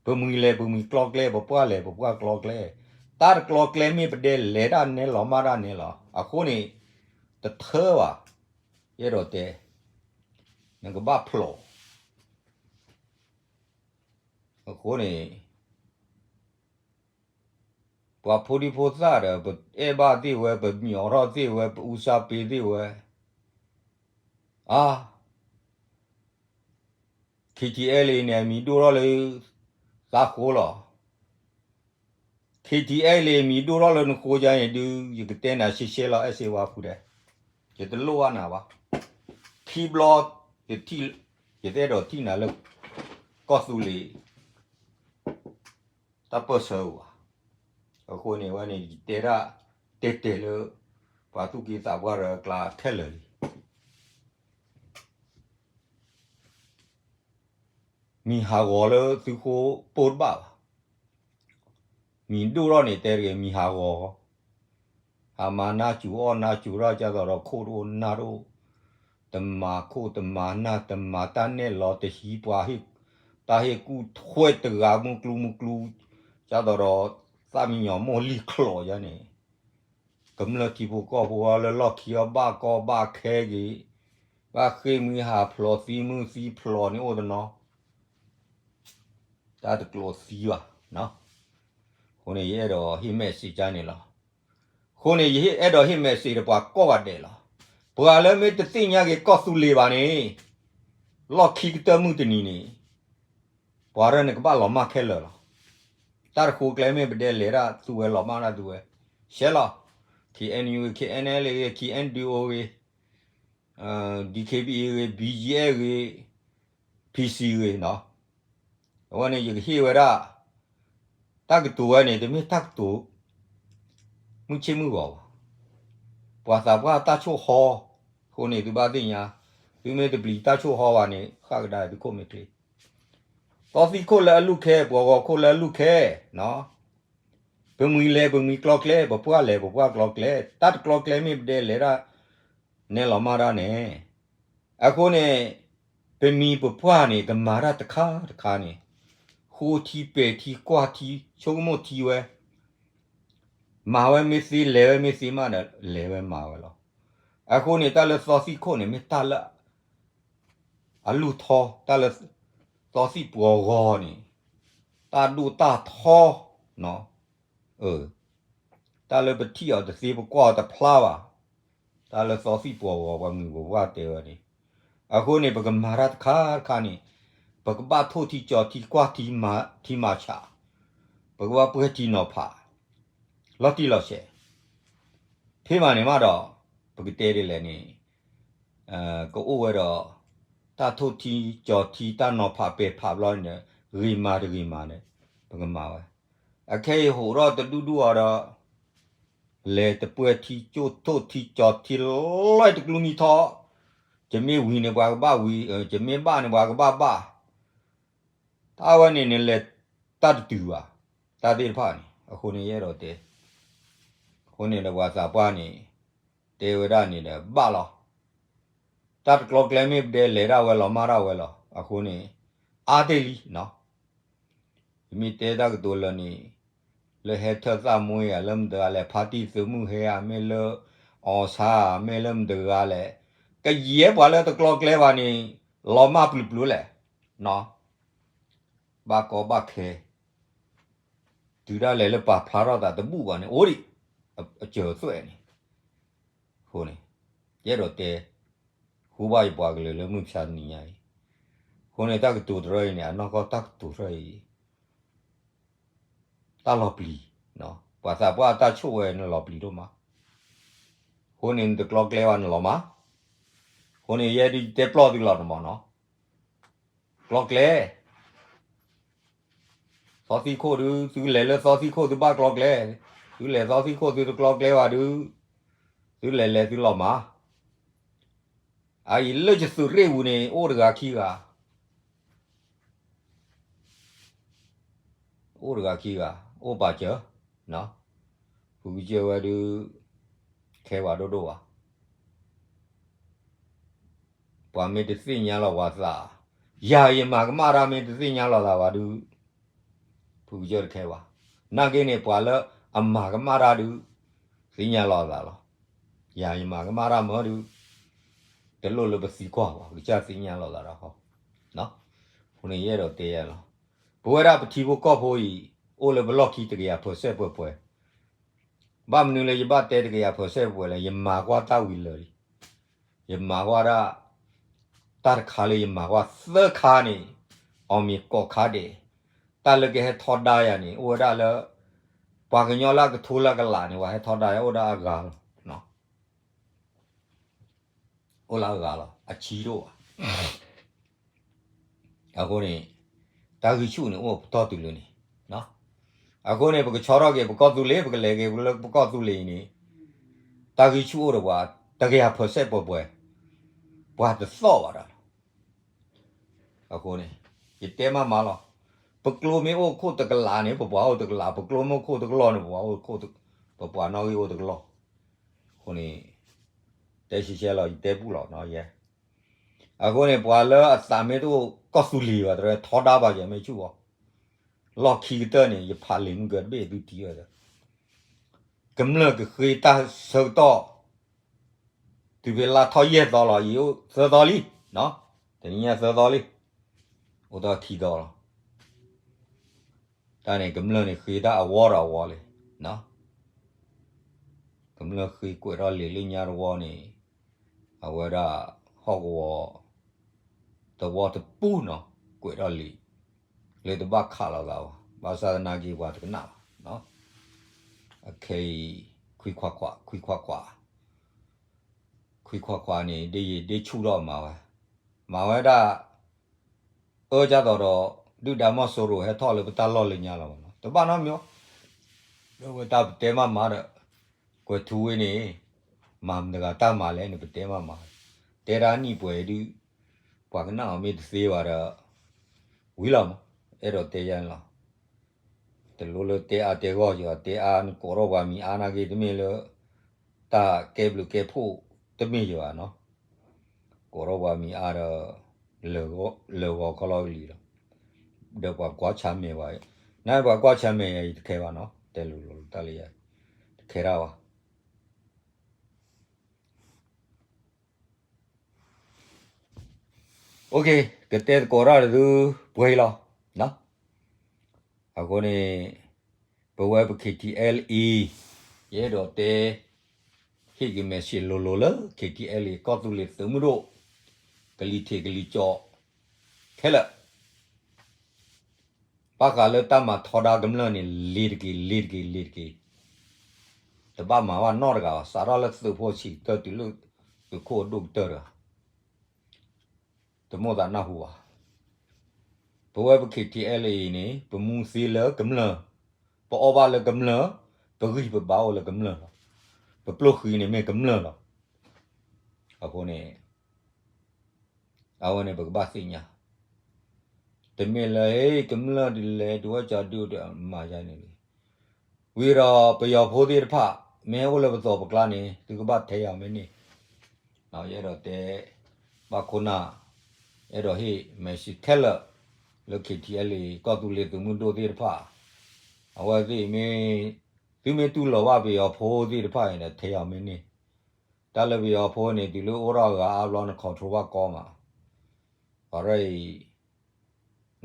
ပမှံၤလဲၤပမှံၤကျီကျဲ, ပပှၢ်လဲၤပပှၢ်ကျီကျဲ, တၢ်တကျီကျဲမ့ၢ်ပဒဲလဲၤတၢ်နဲလီၤမၢ်တၢ်နဲလီၤ, အဃိန့ၣ် တထၢဘၣ်, ယအဲၣ်ဒိးတဲ, နကဘၣ်ဖျိး အဃိန့ၣ် ပှၤဖိဒံဖိသၣ်ဒီး ပအဲၣ်ဘၣ်သ့ၣ်ဝဲ, ပမံၤအိးထီၣ်သ့ၣ်ဝဲ, ပအူစၢ်ပ့ၤသ့ၣ်ဝဲ, အါ, KTLA န့ၣ် အမံၤဒိၣ်ထီၣ်လၢသးဃိလီၤ. KTLA မံၤဒိၣ်ထီၣ်လၢနဃိကါန့ၣ်ဒုး ယကတဲနၤရှဲရှဲလီၤ အဲၣ်စ့ဝါဖုဒဲး, ယတလိၣ်ဘၣ်နၤဘၣ်. ခံဘျီ ယတအဲၣ်ဒိးထံၣ်နၤလၢ ကီၢ်သူလ့ၤ တၢ်ပၢၢ်ဆၢဧိၤဘၣ်. အဃိန့ၣ်ဝဲန့ၣ် ယတဲဒၣ်တဲတဲလၢ ပှၤသူၣ်က့သးပှၢ်ဒီးအကျါခဲလၢာ်လံ. မံၤဟးဂီၤလၢသုဃိပိၢ်တဘၣ်ဘၣ်. မံၤဒိၣ်ထီၣ်န့ၣ်တဲတဂ့ၤ မံၤဟးဂီၤ, ဟးမၤနၢ်စူၤအီၣ်နၢ်စူၤထီၣ် ကၢ်သိးဒီးခိၣ်တအိၣ်နၢ်တအိၣ်, တမၤခိၣ်တမၤနၢ် တမၤတၢ်နဲၣ်လီၤ တဟံးပှၤ တၢ်ဟ့ၣ်ကူၣ်ထွဲတဂၤမုၢ်ကျူမုၢ်ကျူ, ကၢ်သိးဒီး သၣ်မံညီၤမိၢ်လံၣ်ချီးယါန့ၣ် ကမျၢၢ်ထံဖိကီၢ်ဖိလၢလီၢ်ခံအီၤဘၣ်ကီဘၣ်ခဲဂ့ၤ, ဘၣ်ဃ့ၢ်မှံဟးဖျိးသံမုၢ်သံဖျိးန့ၣ်အိၣ်တနီၤ, တၢ်တကျိးသံဘၣ်. အဃိန့ၣ် ယအဲၣ်ဒိးဟ့ၣ် message န့ၣ်လီၤ. အဃိန့ၣ် ယအဲၣ်ဒိးဟ့ၣ် message ဒီးပှၤကိးဂၤဒဲးလီၤ. ပှၤလၢမ့ၢ်တသ့ၣ်ညါက့ၤကီၢ်သူလ့ၤဘၣ်န့ၣ် လီၢ်ခံကတၢၢ်မုၢ်တနံၤန့ၣ် ပှၤရၢန့ၣ်ကဘၣ်လီၤမၢ်ခဲလၢာ်လီၤ. တၢ်တဃိကျဲမ့ၢ်ပဒဲလဲၤတၢ်သုဝဲလီၤမၢ်တၢ်သုဝဲ, ရှဲလီၤ. KNU ဂ့ၤ KNLA ဂ့ၤ KNDO ဂ့ၤ DKBA ဂ့ၤ BGF ဂ့ၤ PC ဂ့ၤနီၤ, အဝဲန့ၣ်ယကဟ့ၣ်ဝဲဒၣ် တၢ်ကတိၤဝဲန့ၣ် တမ့ၢ်တၢ်ကတိၤ မုၢ်ဆ့ၣ်မုၢ်ဂီၤဘၣ်. ပှၤသးပှၢ်တၢ်ဆိၣ်ဟီ, အဃိန့ၣ်သုဘၣ်သ့ၣ်ညါ, သုမ့ၢ်တပျံၤတၢ်ဆိၣ်ဟီဘၣ်န့ၣ် ဃၣ်ကဒါသုခိၣ်မ့ၢ်ချ့ သီသံခိၣ်လၢအလူၢ်ခဲ, ပှၤဂီၤခိၣ်လၢအလူၢ်ခဲ, ပမှံၤလဲၤပမှံၤကျီကျဲ, ပပှၢ်လဲၤပပှၢ်ကျီကျဲ, တၢ်တကျီကျဲမ့ၢ်ပဒဲလဲၤဒၣ် နဲလီၤမၢ်ဒၣ်န့ၣ်, အဃိန့ၣ် ပမှံၤပပှၢ်န့ၣ် ကမၤတၢ်တခါတခါန့ၣ်, ဃိထံပဲာ်ထံကွၢ်ထံ ဆိကမိၣ်ထံဝဲ, မၤဝဲမ့ၢ်သ့လဲၤဝဲမ့ၢ်သ့မးဒီး လဲၤဝဲမၤဝဲလီၤ. အဃိန့ၣ် တၢ်လၢသီသံခိၣ်န့ၣ် မ့ၢ်တၢ်လၢ အလူၢ်ထီ, တၢ်လၢသီသံၣ်ပှီၤဂီၤန့ၣ် တၢ်ဒိၣ်တၢ်ထီ, တၢ်လၢပထံၣ်အီၤတသ့ပကွၢ်အီၤတဖျါဘၣ်, တၢ်လၢသီသံၣ်ပှီၤဂီၤ ပှၤမုၢ်ပပှၢ်တဲဝဲန့ၣ်, အဃိန့ၣ် ပကမၤတၢ်တခါတခါန့ၣ် ပကဘၣ်ထိၣ်ထံကၠီၤထံကွၢ်ထံမၤဆး, ပကဘၣ်ပှဲၤထံနီၤဖး လီၤတံၢ်လီၤဆဲး, ဖဲမးန့ၣ်မးဒီး ပကတဲဒ်လဲၣ်န့ၣ် ကအိၣ်ဝဲဒီး တၢ်ထိၣ်ထံကၠီၤထံတၢ်နီၤဖးပဲာ်ဖးဘျီန့ၣ်ဒီး ဂ့ၤမၤတဂ့ၤမၤန့ၣ် ပကမၤဝဲ, အခဲအံၤဟိးထီၣ်တဒူၣ်ဒူၣ်အီၤဒီး လဲၤတပှဲၤထံကၠိၣ်ထိၣ်ထံကၠီၤထံလီၤတကျူမံထီ, ယမ့ၢ်ဝံၤန့ၣ်ပှၤကဘၣ်ဝံၤ, ယမ့ၢ်ဘၣ်န့ၣ်ပှၤကဘၣ်ဘၣ်, တၢ်ဝဲန့ၣ်န့ၣ်လဲၤတၢ်တတုၤဘၣ်, တၢ်သ့ၣ်တဖၣ်န့ၣ် အဃိန့ၣ်ယအဲၣ်ဒိးတဲ, အဃိန့ၣ်ဒီးပှၤသးပှၢ်န့ၣ် တဲဝဲဒၣ်န့ၣ်ဒီးဘၣ်လီၤ. တၢ်တကျီကျဲမ့ၢ်ပဒဲလဲၤဒၣ်ဝဲလီၤမၢ်ဒၣ်ဝဲလီၤ, အဃိန့ၣ် အါတ့ၢ်လံနီၤ, ယမ့ၢ်တဲတၢ်ကတိၤလၢန့ၣ် လၢဟဲထၢၣ်သၣ်မွ့ဧါ လၢမတၤတဂၤလဲၣ်, ဖါတံၢ်သုးမုၢ်ဟဲဧါ, မ့ၢ်လၢအီၣ်ဆါဧါ, မ့ၢ်လၢမတၤတဂၤလဲၣ်, ကယဲၢ်ပှၤလၢတကျီကျဲဘၣ်န့ၣ် လီၤမၢ်ပျုၤပျုၤလဲၣ်, ဘၣ်ကီဘၣ်ခဲ, တုၤဒၣ်လဲာ်လၢပာ်ဖျါထီၣ်သးတဘူၣ်ဘၣ်န့ၣ် အိၣ်ဒံး, အစၢၤသွဲၣ်န့ၣ်, အဃိန့ၣ် ယအဲၣ်ဒိးတဲ ဃူဘၣ်ယပှၤကလုာ်လၢမုၢ်မဆါတနံၤညါအံၤ, အဃိန့ၣ် တၢ်ကတိၤတရၢအံၤန့ၣ် အနီၢ်ကီၢ်တၢ်ကတိၤတရၢအံၤ တၢ်လီၤပျံၤ, ပှၤသးပှၢ်တၢ်ဆိၣ်ဝဲန့ၣ်လီၤပျံၤဒိၣ်မး, အဃိန့ၣ် နတကျီကျဲဘၣ်န့ၣ်လီၤမၢ်, အဃိန့ၣ် ယဲဒၣ်ယတဲပျီၢ်သုလီၤန့ၣ်မၢ်နီၤ, ကျီကျဲ သီသံခိၣ်ဒုး သုလဲၤလၢသီသံခိၣ်သုဘၣ်ကျီကျဲ, သုလဲၤသီသံခိၣ်သုတကျီကျဲဘၣ်ဒုး, သုလဲၤလဲၤသုလီၤမၢ်, အအံၤလၢယသုးရ့ၣ်ပူၤန့ၣ် အိၣ်တဂၤခံဂၤ အိၣ်တဂၤခံဂၤ အိၣ်ပာ်စၢၤ, ဖုကစၢၢ်ဝဲဒုး ခဲဝဲဒိၣ်ဒိၣ်ဘၣ်, ပှၤမ့ၢ်တသ့ၣ်ညါလီၤပှၤသး, ယၤယမၤကမၣ်တၢ်မ့ၢ်တသ့ၣ်ညါလီၤသးဘၣ်ဒုး, ဖုကစၢၢ်တခဲဘၣ်, နာ်က့န့ၣ် ပှၤလၢအမၤကမၣ်တၢ်ဒုး သ့ၣ်ညါလီၤသးလီၤ, ယၤယမၤကမၣ်တၢ်မၢဒုး, တလိၣ်လၢပသံကွၢ်ဘၣ် ကစၢ်သ့ၣ်ညါလီၤသးဒီးဃီ, အဃိန့ၣ်ယအဲၣ်ဒိးတဲယဲလီၤ, ပဝဲဒၣ်ပထံဖိကီၢ်ဖိအံၤ အိၣ်လၢပလီၢ်ခံတကယၤ percent ပှဲၤပှဲၤ, ဘၣ်မနုၤလၢယဘၣ်တဲတကယၤ percent ပှဲၤလဲၣ်, ယမၤကွၢ်တၢ်ဝံၤလၢာ်လံ, ယမၤကွၢ်ဒၣ် တၢ်တခါလၢယမၤကွၢ်သၢခါန့ၣ် အီၣ်မ့ၤကိးခါဒဲး, တၢ်လၢကဟဲထီဒါယၤန့ၣ် အိၣ်ဝဲဒၣ်လၢ ပှၤကညီလၢအကထိလၢအကလးန့ၣ် ပှၤဟဲထီဒါယၤ အိၣ်ဒၣ်အဂၤလီၤ, အိၣ်လၢအဂၤလီၤ, အဆံးတအိၣ်ဘၣ်. အဃိန့ၣ် တၢ်ဂံၢ်ဆူၣ်န့ၣ် အိၣ်ပတီၢ်တုၤလၢန့ၣ်, အဃိန့ၣ် ပကဆီထီၣ်က့ၤပကီၢ်သူလ့ၤ ပကလဲၤက့ၤလၢပကီၢ်သူလ့ၤအံၤန့ၣ် တၢ်ဂံၢ်ဆူၣ်အိၣ်ဒီးပှၤ တကယၤ percent ပှဲၤပှဲၤ, ပှၤတသီၣ်ဘၣ်ဒီး အဃိန့ၣ် ယတဲမးမးလီၤ. ပကျိမ့ၢ်အိၣ်ခိၣ်တကလးန့ၣ် ပပှၤအိၣ်တကလး, ပကျိမ့ၢ်အိၣ်ခိၣ်တကလီၢ်န့ၣ် ပပှၤအိၣ်ခိၣ်, ပပှၤနီၣ်ဂံၢ်အိၣ်တကလီၢ်. အဃိန့ၣ် တဲဆံးဆဲးလီၤ ယတဲပူၣ်လီၤနီၤယဲ. အဃိန့ၣ် ပှၤလၢအသးမ့ၢ်တအိၣ်ကီၢ်သူလ့ၤဘၣ် တရၢထီဒါဘၣ်ယဲ မ့ၢ်ဆူၣ်အီၤ, လီၢ်ခံကတၢၢ်န့ၣ် ယဖးလံာ်မုၢ်ကၢတဘ့ၣ်သုထံၣ်ဝဲဒီး ကမျၢၢ်ကဃ့တၢ်ဆၢကတီၢ် တုၤဖဲလါထီၣ်ယဲၢ်သီလီၤ, ယအိၣ်သၢသီလံ, တနံၤညါသၢသီလံ, အိၣ်တ့ၢ်ခံသီလီၤ. တၢ်န့ၣ် ကမျၢၢ်န့ၣ်ဃ့တၢ်အဝီဒီးအဝီလံ, ကမျၢၢ်ဃ့ကွဲးထီၣ်လံာ်လၢညါတဝီန့ၣ် အဝဲဒၣ်ဟီၣ်ကဝီၤ တဝီတပူၤနီၤ ကွဲးထီၣ်လံာ် လၢတဘၣ်ခးလိာ်သးဘၣ်, ဘၣ်ဆၣ်သနာ်က့ပှၤတကနၣ်ဘၣ်. အခဲအံၤ ခွံခွါခွါ ခွံခွါခွါ ခွံခွါခွါန့ၣ် ဒ်ယဒ့ဆူၣ်ထီၣ်မၤဝဲ, မၤဝဲဒၣ် အၢကၢ်သိးဒီး ဒုၣ်ဒါမီၢ်စိရိၤဟဲထီၣ်လၢပတၢ်လီၢ်လၢညါလီၤဘၣ်နီၤ, တဘၣ်နီတမံၤ, ဒီးဝဲတၢ်ပတဲမးမးဒီး ကွဲးထူဝ့န့ၣ် မၤမတၤတဂၤတၢ်မၤလဲၣ်န့ၣ် ပတဲမးမး, တဲဒၣ်နံၣ်ပှဲၤဒုး ပှၤကနၣ်အီၤမ့ၢ်တသ့ဘၣ်ဒီး ဝံၤလီၤမး, အဲၣ်ဒိးတဲယၤန့ၣ်လီၤ. တလိၣ်လၢတဲအါတဲဂီၢ်ယၤ, တဲအါနကိးထီၣ်ပှၤမံၤအါနာ်က့ တမ့ၢ်လၢ တၢ်ကဲဘျုးကဲဖှိၣ်တမ့ၢ်ယၤဘၣ်နီၤ, ကိးထီၣ်ပှၤမံၤအါဒီး လၢာ်ဂီၤခီလီၤကလံၤလီၤ, ဒီးပှၤကွၢ်ဆၢၣ်မဲာ်ဝဲ, နပှၤကွၢ်ဆၢၣ်မဲာ်ယၤ ယတခဲဘၣ်နီၤ, တဲလိၤလိၤတၢ်လၢယၤ တခဲတၢ်ဘၣ်. ကတဲသကိးတၢ်ဒ်သုပှဲၤလီၤ. အဃိန့ၣ် ပဝဲပ K T L A ယအဲၣ်ဒိးတဲ ဟ့ၣ်က့ၤ message လိၤလိၤလၢ K T L A ကီၢ်သူလ့ၤသုးမုၢ်ဒိၣ် ကလံၤထံးကလံၤကၠီခဲလၢာ် ဘၣ်ဃးလၢတၢ်မၤထီဒါကမျၢၢ်န့ၣ် လ့ၤတက့ၢ် လ့ၤတက့ၢ် လ့ၤတက့ၢ်, တဘၣ်မၤဘၣ်နီတဂၤဘၣ်, စးထီၣ်လၢသုးဖိဆံးကတၢၢ်တုၤလၢသုးခိၣ်အဒိၣ်ကတၢၢ်တဂၤ တမိၣ်သးနၢ်ဟူဘၣ်. ပဝဲပ K T L A အံၤန့ၣ် ပမူသ့လၢကမျၢၢ်, ပအီၣ်ဘၣ်လၢကမျၢၢ်, ပဂံၢ်ပဘါအိၣ်လၢကမျၢၢ်လီၤ. ပပျိၢ်ဃံန့ၣ်မ့ၢ်ကမျၢၢ်လီၤ. အဃိန့ၣ် အဝဲန့ၣ်ပကဘၣ်သ့ၣ်ညါ, တမ့ၢ်လၢ ဟ့ ကမျၢၢ်ဒ်လဲၣ် ဒုးဝဲကၠီဒုးမၤယါန့ၣ်လံ. ဝံၤဒီးပယီၤဖိသ့ၣ်တဖၣ် မ့ၢ်ဟဲအိၣ်လၢပသိးပကျါန့ၣ် သုကဘၣ်ထဲယၤမ့ၢ်န့ၢ်, ယအဲၣ်ဒိးတဲ ဘၣ်ခိၣ်နၢ်, အဲၣ်ဒိးဟ့ၣ် message ခဲလၢာ် လၢ K T L A ကီၢ်သူလ့ၤသုးမုၢ်ဒိၣ်သ့ၣ်တဖၣ်, အဝဲသ့ၣ်မ့ၢ် သုမ့ၢ်တူၢ်လိာ်ဘၣ်ပယီၤဖိသ့ၣ်တဖၣ်အံၤဒီး ထဲယၤမ့ၢ်န့ၢ်, တၢ်လၢပယီၤဖိန့ၣ် တုၤလၢအိၣ်ထီၣ်အဂၤအါဘျီ န control ဘၣ်ကီမး, ပှၤရဲၣ်အံၤ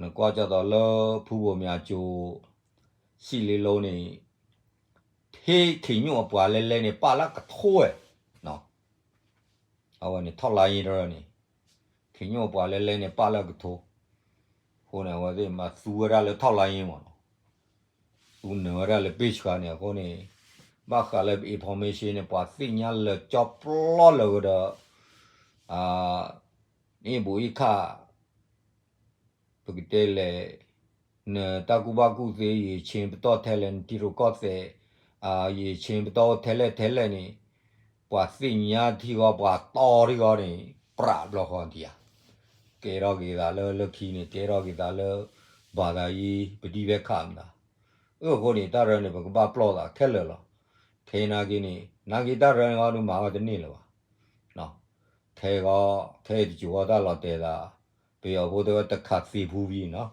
နကွၢ်ကၢ်သိးလၢဖုဘိၣ်မၠးကၠိၤ စံၣ်လ့လိန့ၣ် ဟ့ၣ်ခ့ညိၣ်အပှၤလဲလဲန့ၣ် ပာ်လၢကထိဝဲ, အဝဲန့ၣ် ထီၣ်လါယ့တရၢန့ၣ် ခ့ညိၣ်အပှၤလဲလဲန့ၣ် ပာ်လၢကထိ, အဃိန့ၣ် အဝဲသ့ၣ်မၤသူဝဲဒၣ်လၢထီၣ်လါယ့မးနီၤ, သူနၢၤဝဲဒၣ်လၢ page ခါန့ၣ် အဃိန့ၣ် ဘၣ်ဃးလၢပ information န့ၣ် ပှၤသ့ၣ်ညါလၢာ်ကၠီပျီလၢာ်ကဒီး အ့ၣ်ဘူးအ့ၣ်ခၣ် ပကတဲလဲၣ်, နတၢ်ကူၣ်ဘၣ်ကူၣ်သ့ ယဆ့ပတီၢ်ထဲလဲၣ် နထံရူၢ်ကီၢ်သဲး, ယဆ့ပတီၢ်အိၣ်ထဲလဲၣ်ထဲလဲၣ်န့ၣ်, ပှၤသ့ၣ်ညါထံဂီၢ် ပှၤတီထံဂီၢ်န့ၣ် ပြးဘျီဃီဒံးဧါ, ကဲထီၣ်က့ၤသးလၢလၢခံန့ၣ် ကဲထီၣ်က့ၤသးလၢ ဘၣ်သးယံၤ ပဒံဘဲခးမတၤ, အဃိန့ၣ် တၢ်ရၢန့ၣ် ပကဘၣ်ပျီၢ်သးခဲလၢာ်လီၤ. ခဲအံၤနာ်က့န့ၣ် နာ်က့တၢ်ရၢန့ၣ်ဂီၢ်ဒုးမၤဝဲတန့ၢ်လၢၤဘၣ် ခဲဂီၢ် ခဲအံၤတစိၤဂီၢ်တၢ်လီၤတဲာ်သး, ပယီၤဖိတဲဝဲတခးသ့ဖူဘံနီၤ,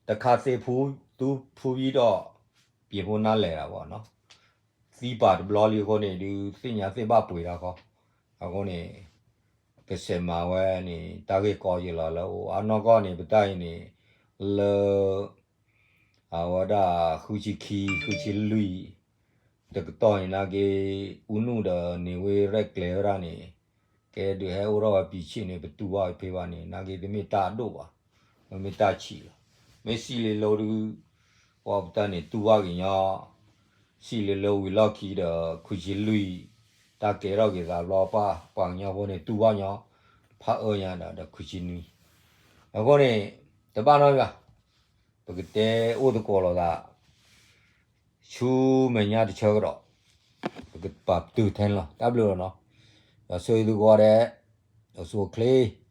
တခးသ့ဖူ သူဖူဘံဒီး ပှၤဖိနါလဲၤတၢ်ဘၣ်နီၤ, သံပာ်တဘျီလံအဃိန့ၣ် ဒုးသ့ၣ်ညါသ့ၣ်ဘၣ်ပှ့ၤတၢ်ဃီ, အဃိန့ၣ် ကစဲးမၤဝဲန့ၣ် တၢ်ဂ့ၢ်ကီယံာ်လီၤလၢအိၣ်အါနီၢ်ကီၢ်န့ၣ် ပတၢ်အံၤန့ၣ် လၢ အဝဲဒၣ်ဃုဆံခံ ဃုဆံလွံၢ် တကတီၢ်န့ၣ် နာ်က့ အူနူၣ်ဒီးန့ၢ်ဝ့ရဲၣ်ကျဲၤဝဲဒၣ်န့ၣ် ကဲဒုးဟဲအိၣ်ထီၣ်ဝဲပံၤဆ့ၣ်န့ၣ် ပတူၢ်ဘၣ်ဖဲဘၣ်န့ၣ် နာ်က့တမ့ၢ်တၢ်အဒိၣ်ဘၣ်, မ့မ့ၢ်တၢ်ဆံးလီၤ. မ့ၢ်စံးလ့လိဒုး ပှၤပတၢ်န့ၣ်တူၢ်ဘၣ်က့ၤညီ စံးလ့လိဝံၤလီၢ်ခံဒီး ခွံဆံလွံၢ် တၢ်ကဲထီၣ်က့ၤသးဘျီ ပှၤကညီဖိန့ၣ်တူၢ်ဘၣ်ညီ ဖးအၢညါဒီး ဒီးခွံဆံနွံ. အဃိန့ၣ် တဘၣ်နီတမံၤဘၣ်, ပကတဲအိၣ်သကိးလိာ်သး ဆူမဲာ်ညါတဆၢကဒီး ပကပာ်ပတုာ်ထဲန့ၣ်လီၤ. တၢ်ဘျုးလီၤနီၤ. ဒီးဆိၣ်ဂ့ၤသုကိးဂၤဒဲး အိၣ်ဆူၣ်အိၣ်ချ့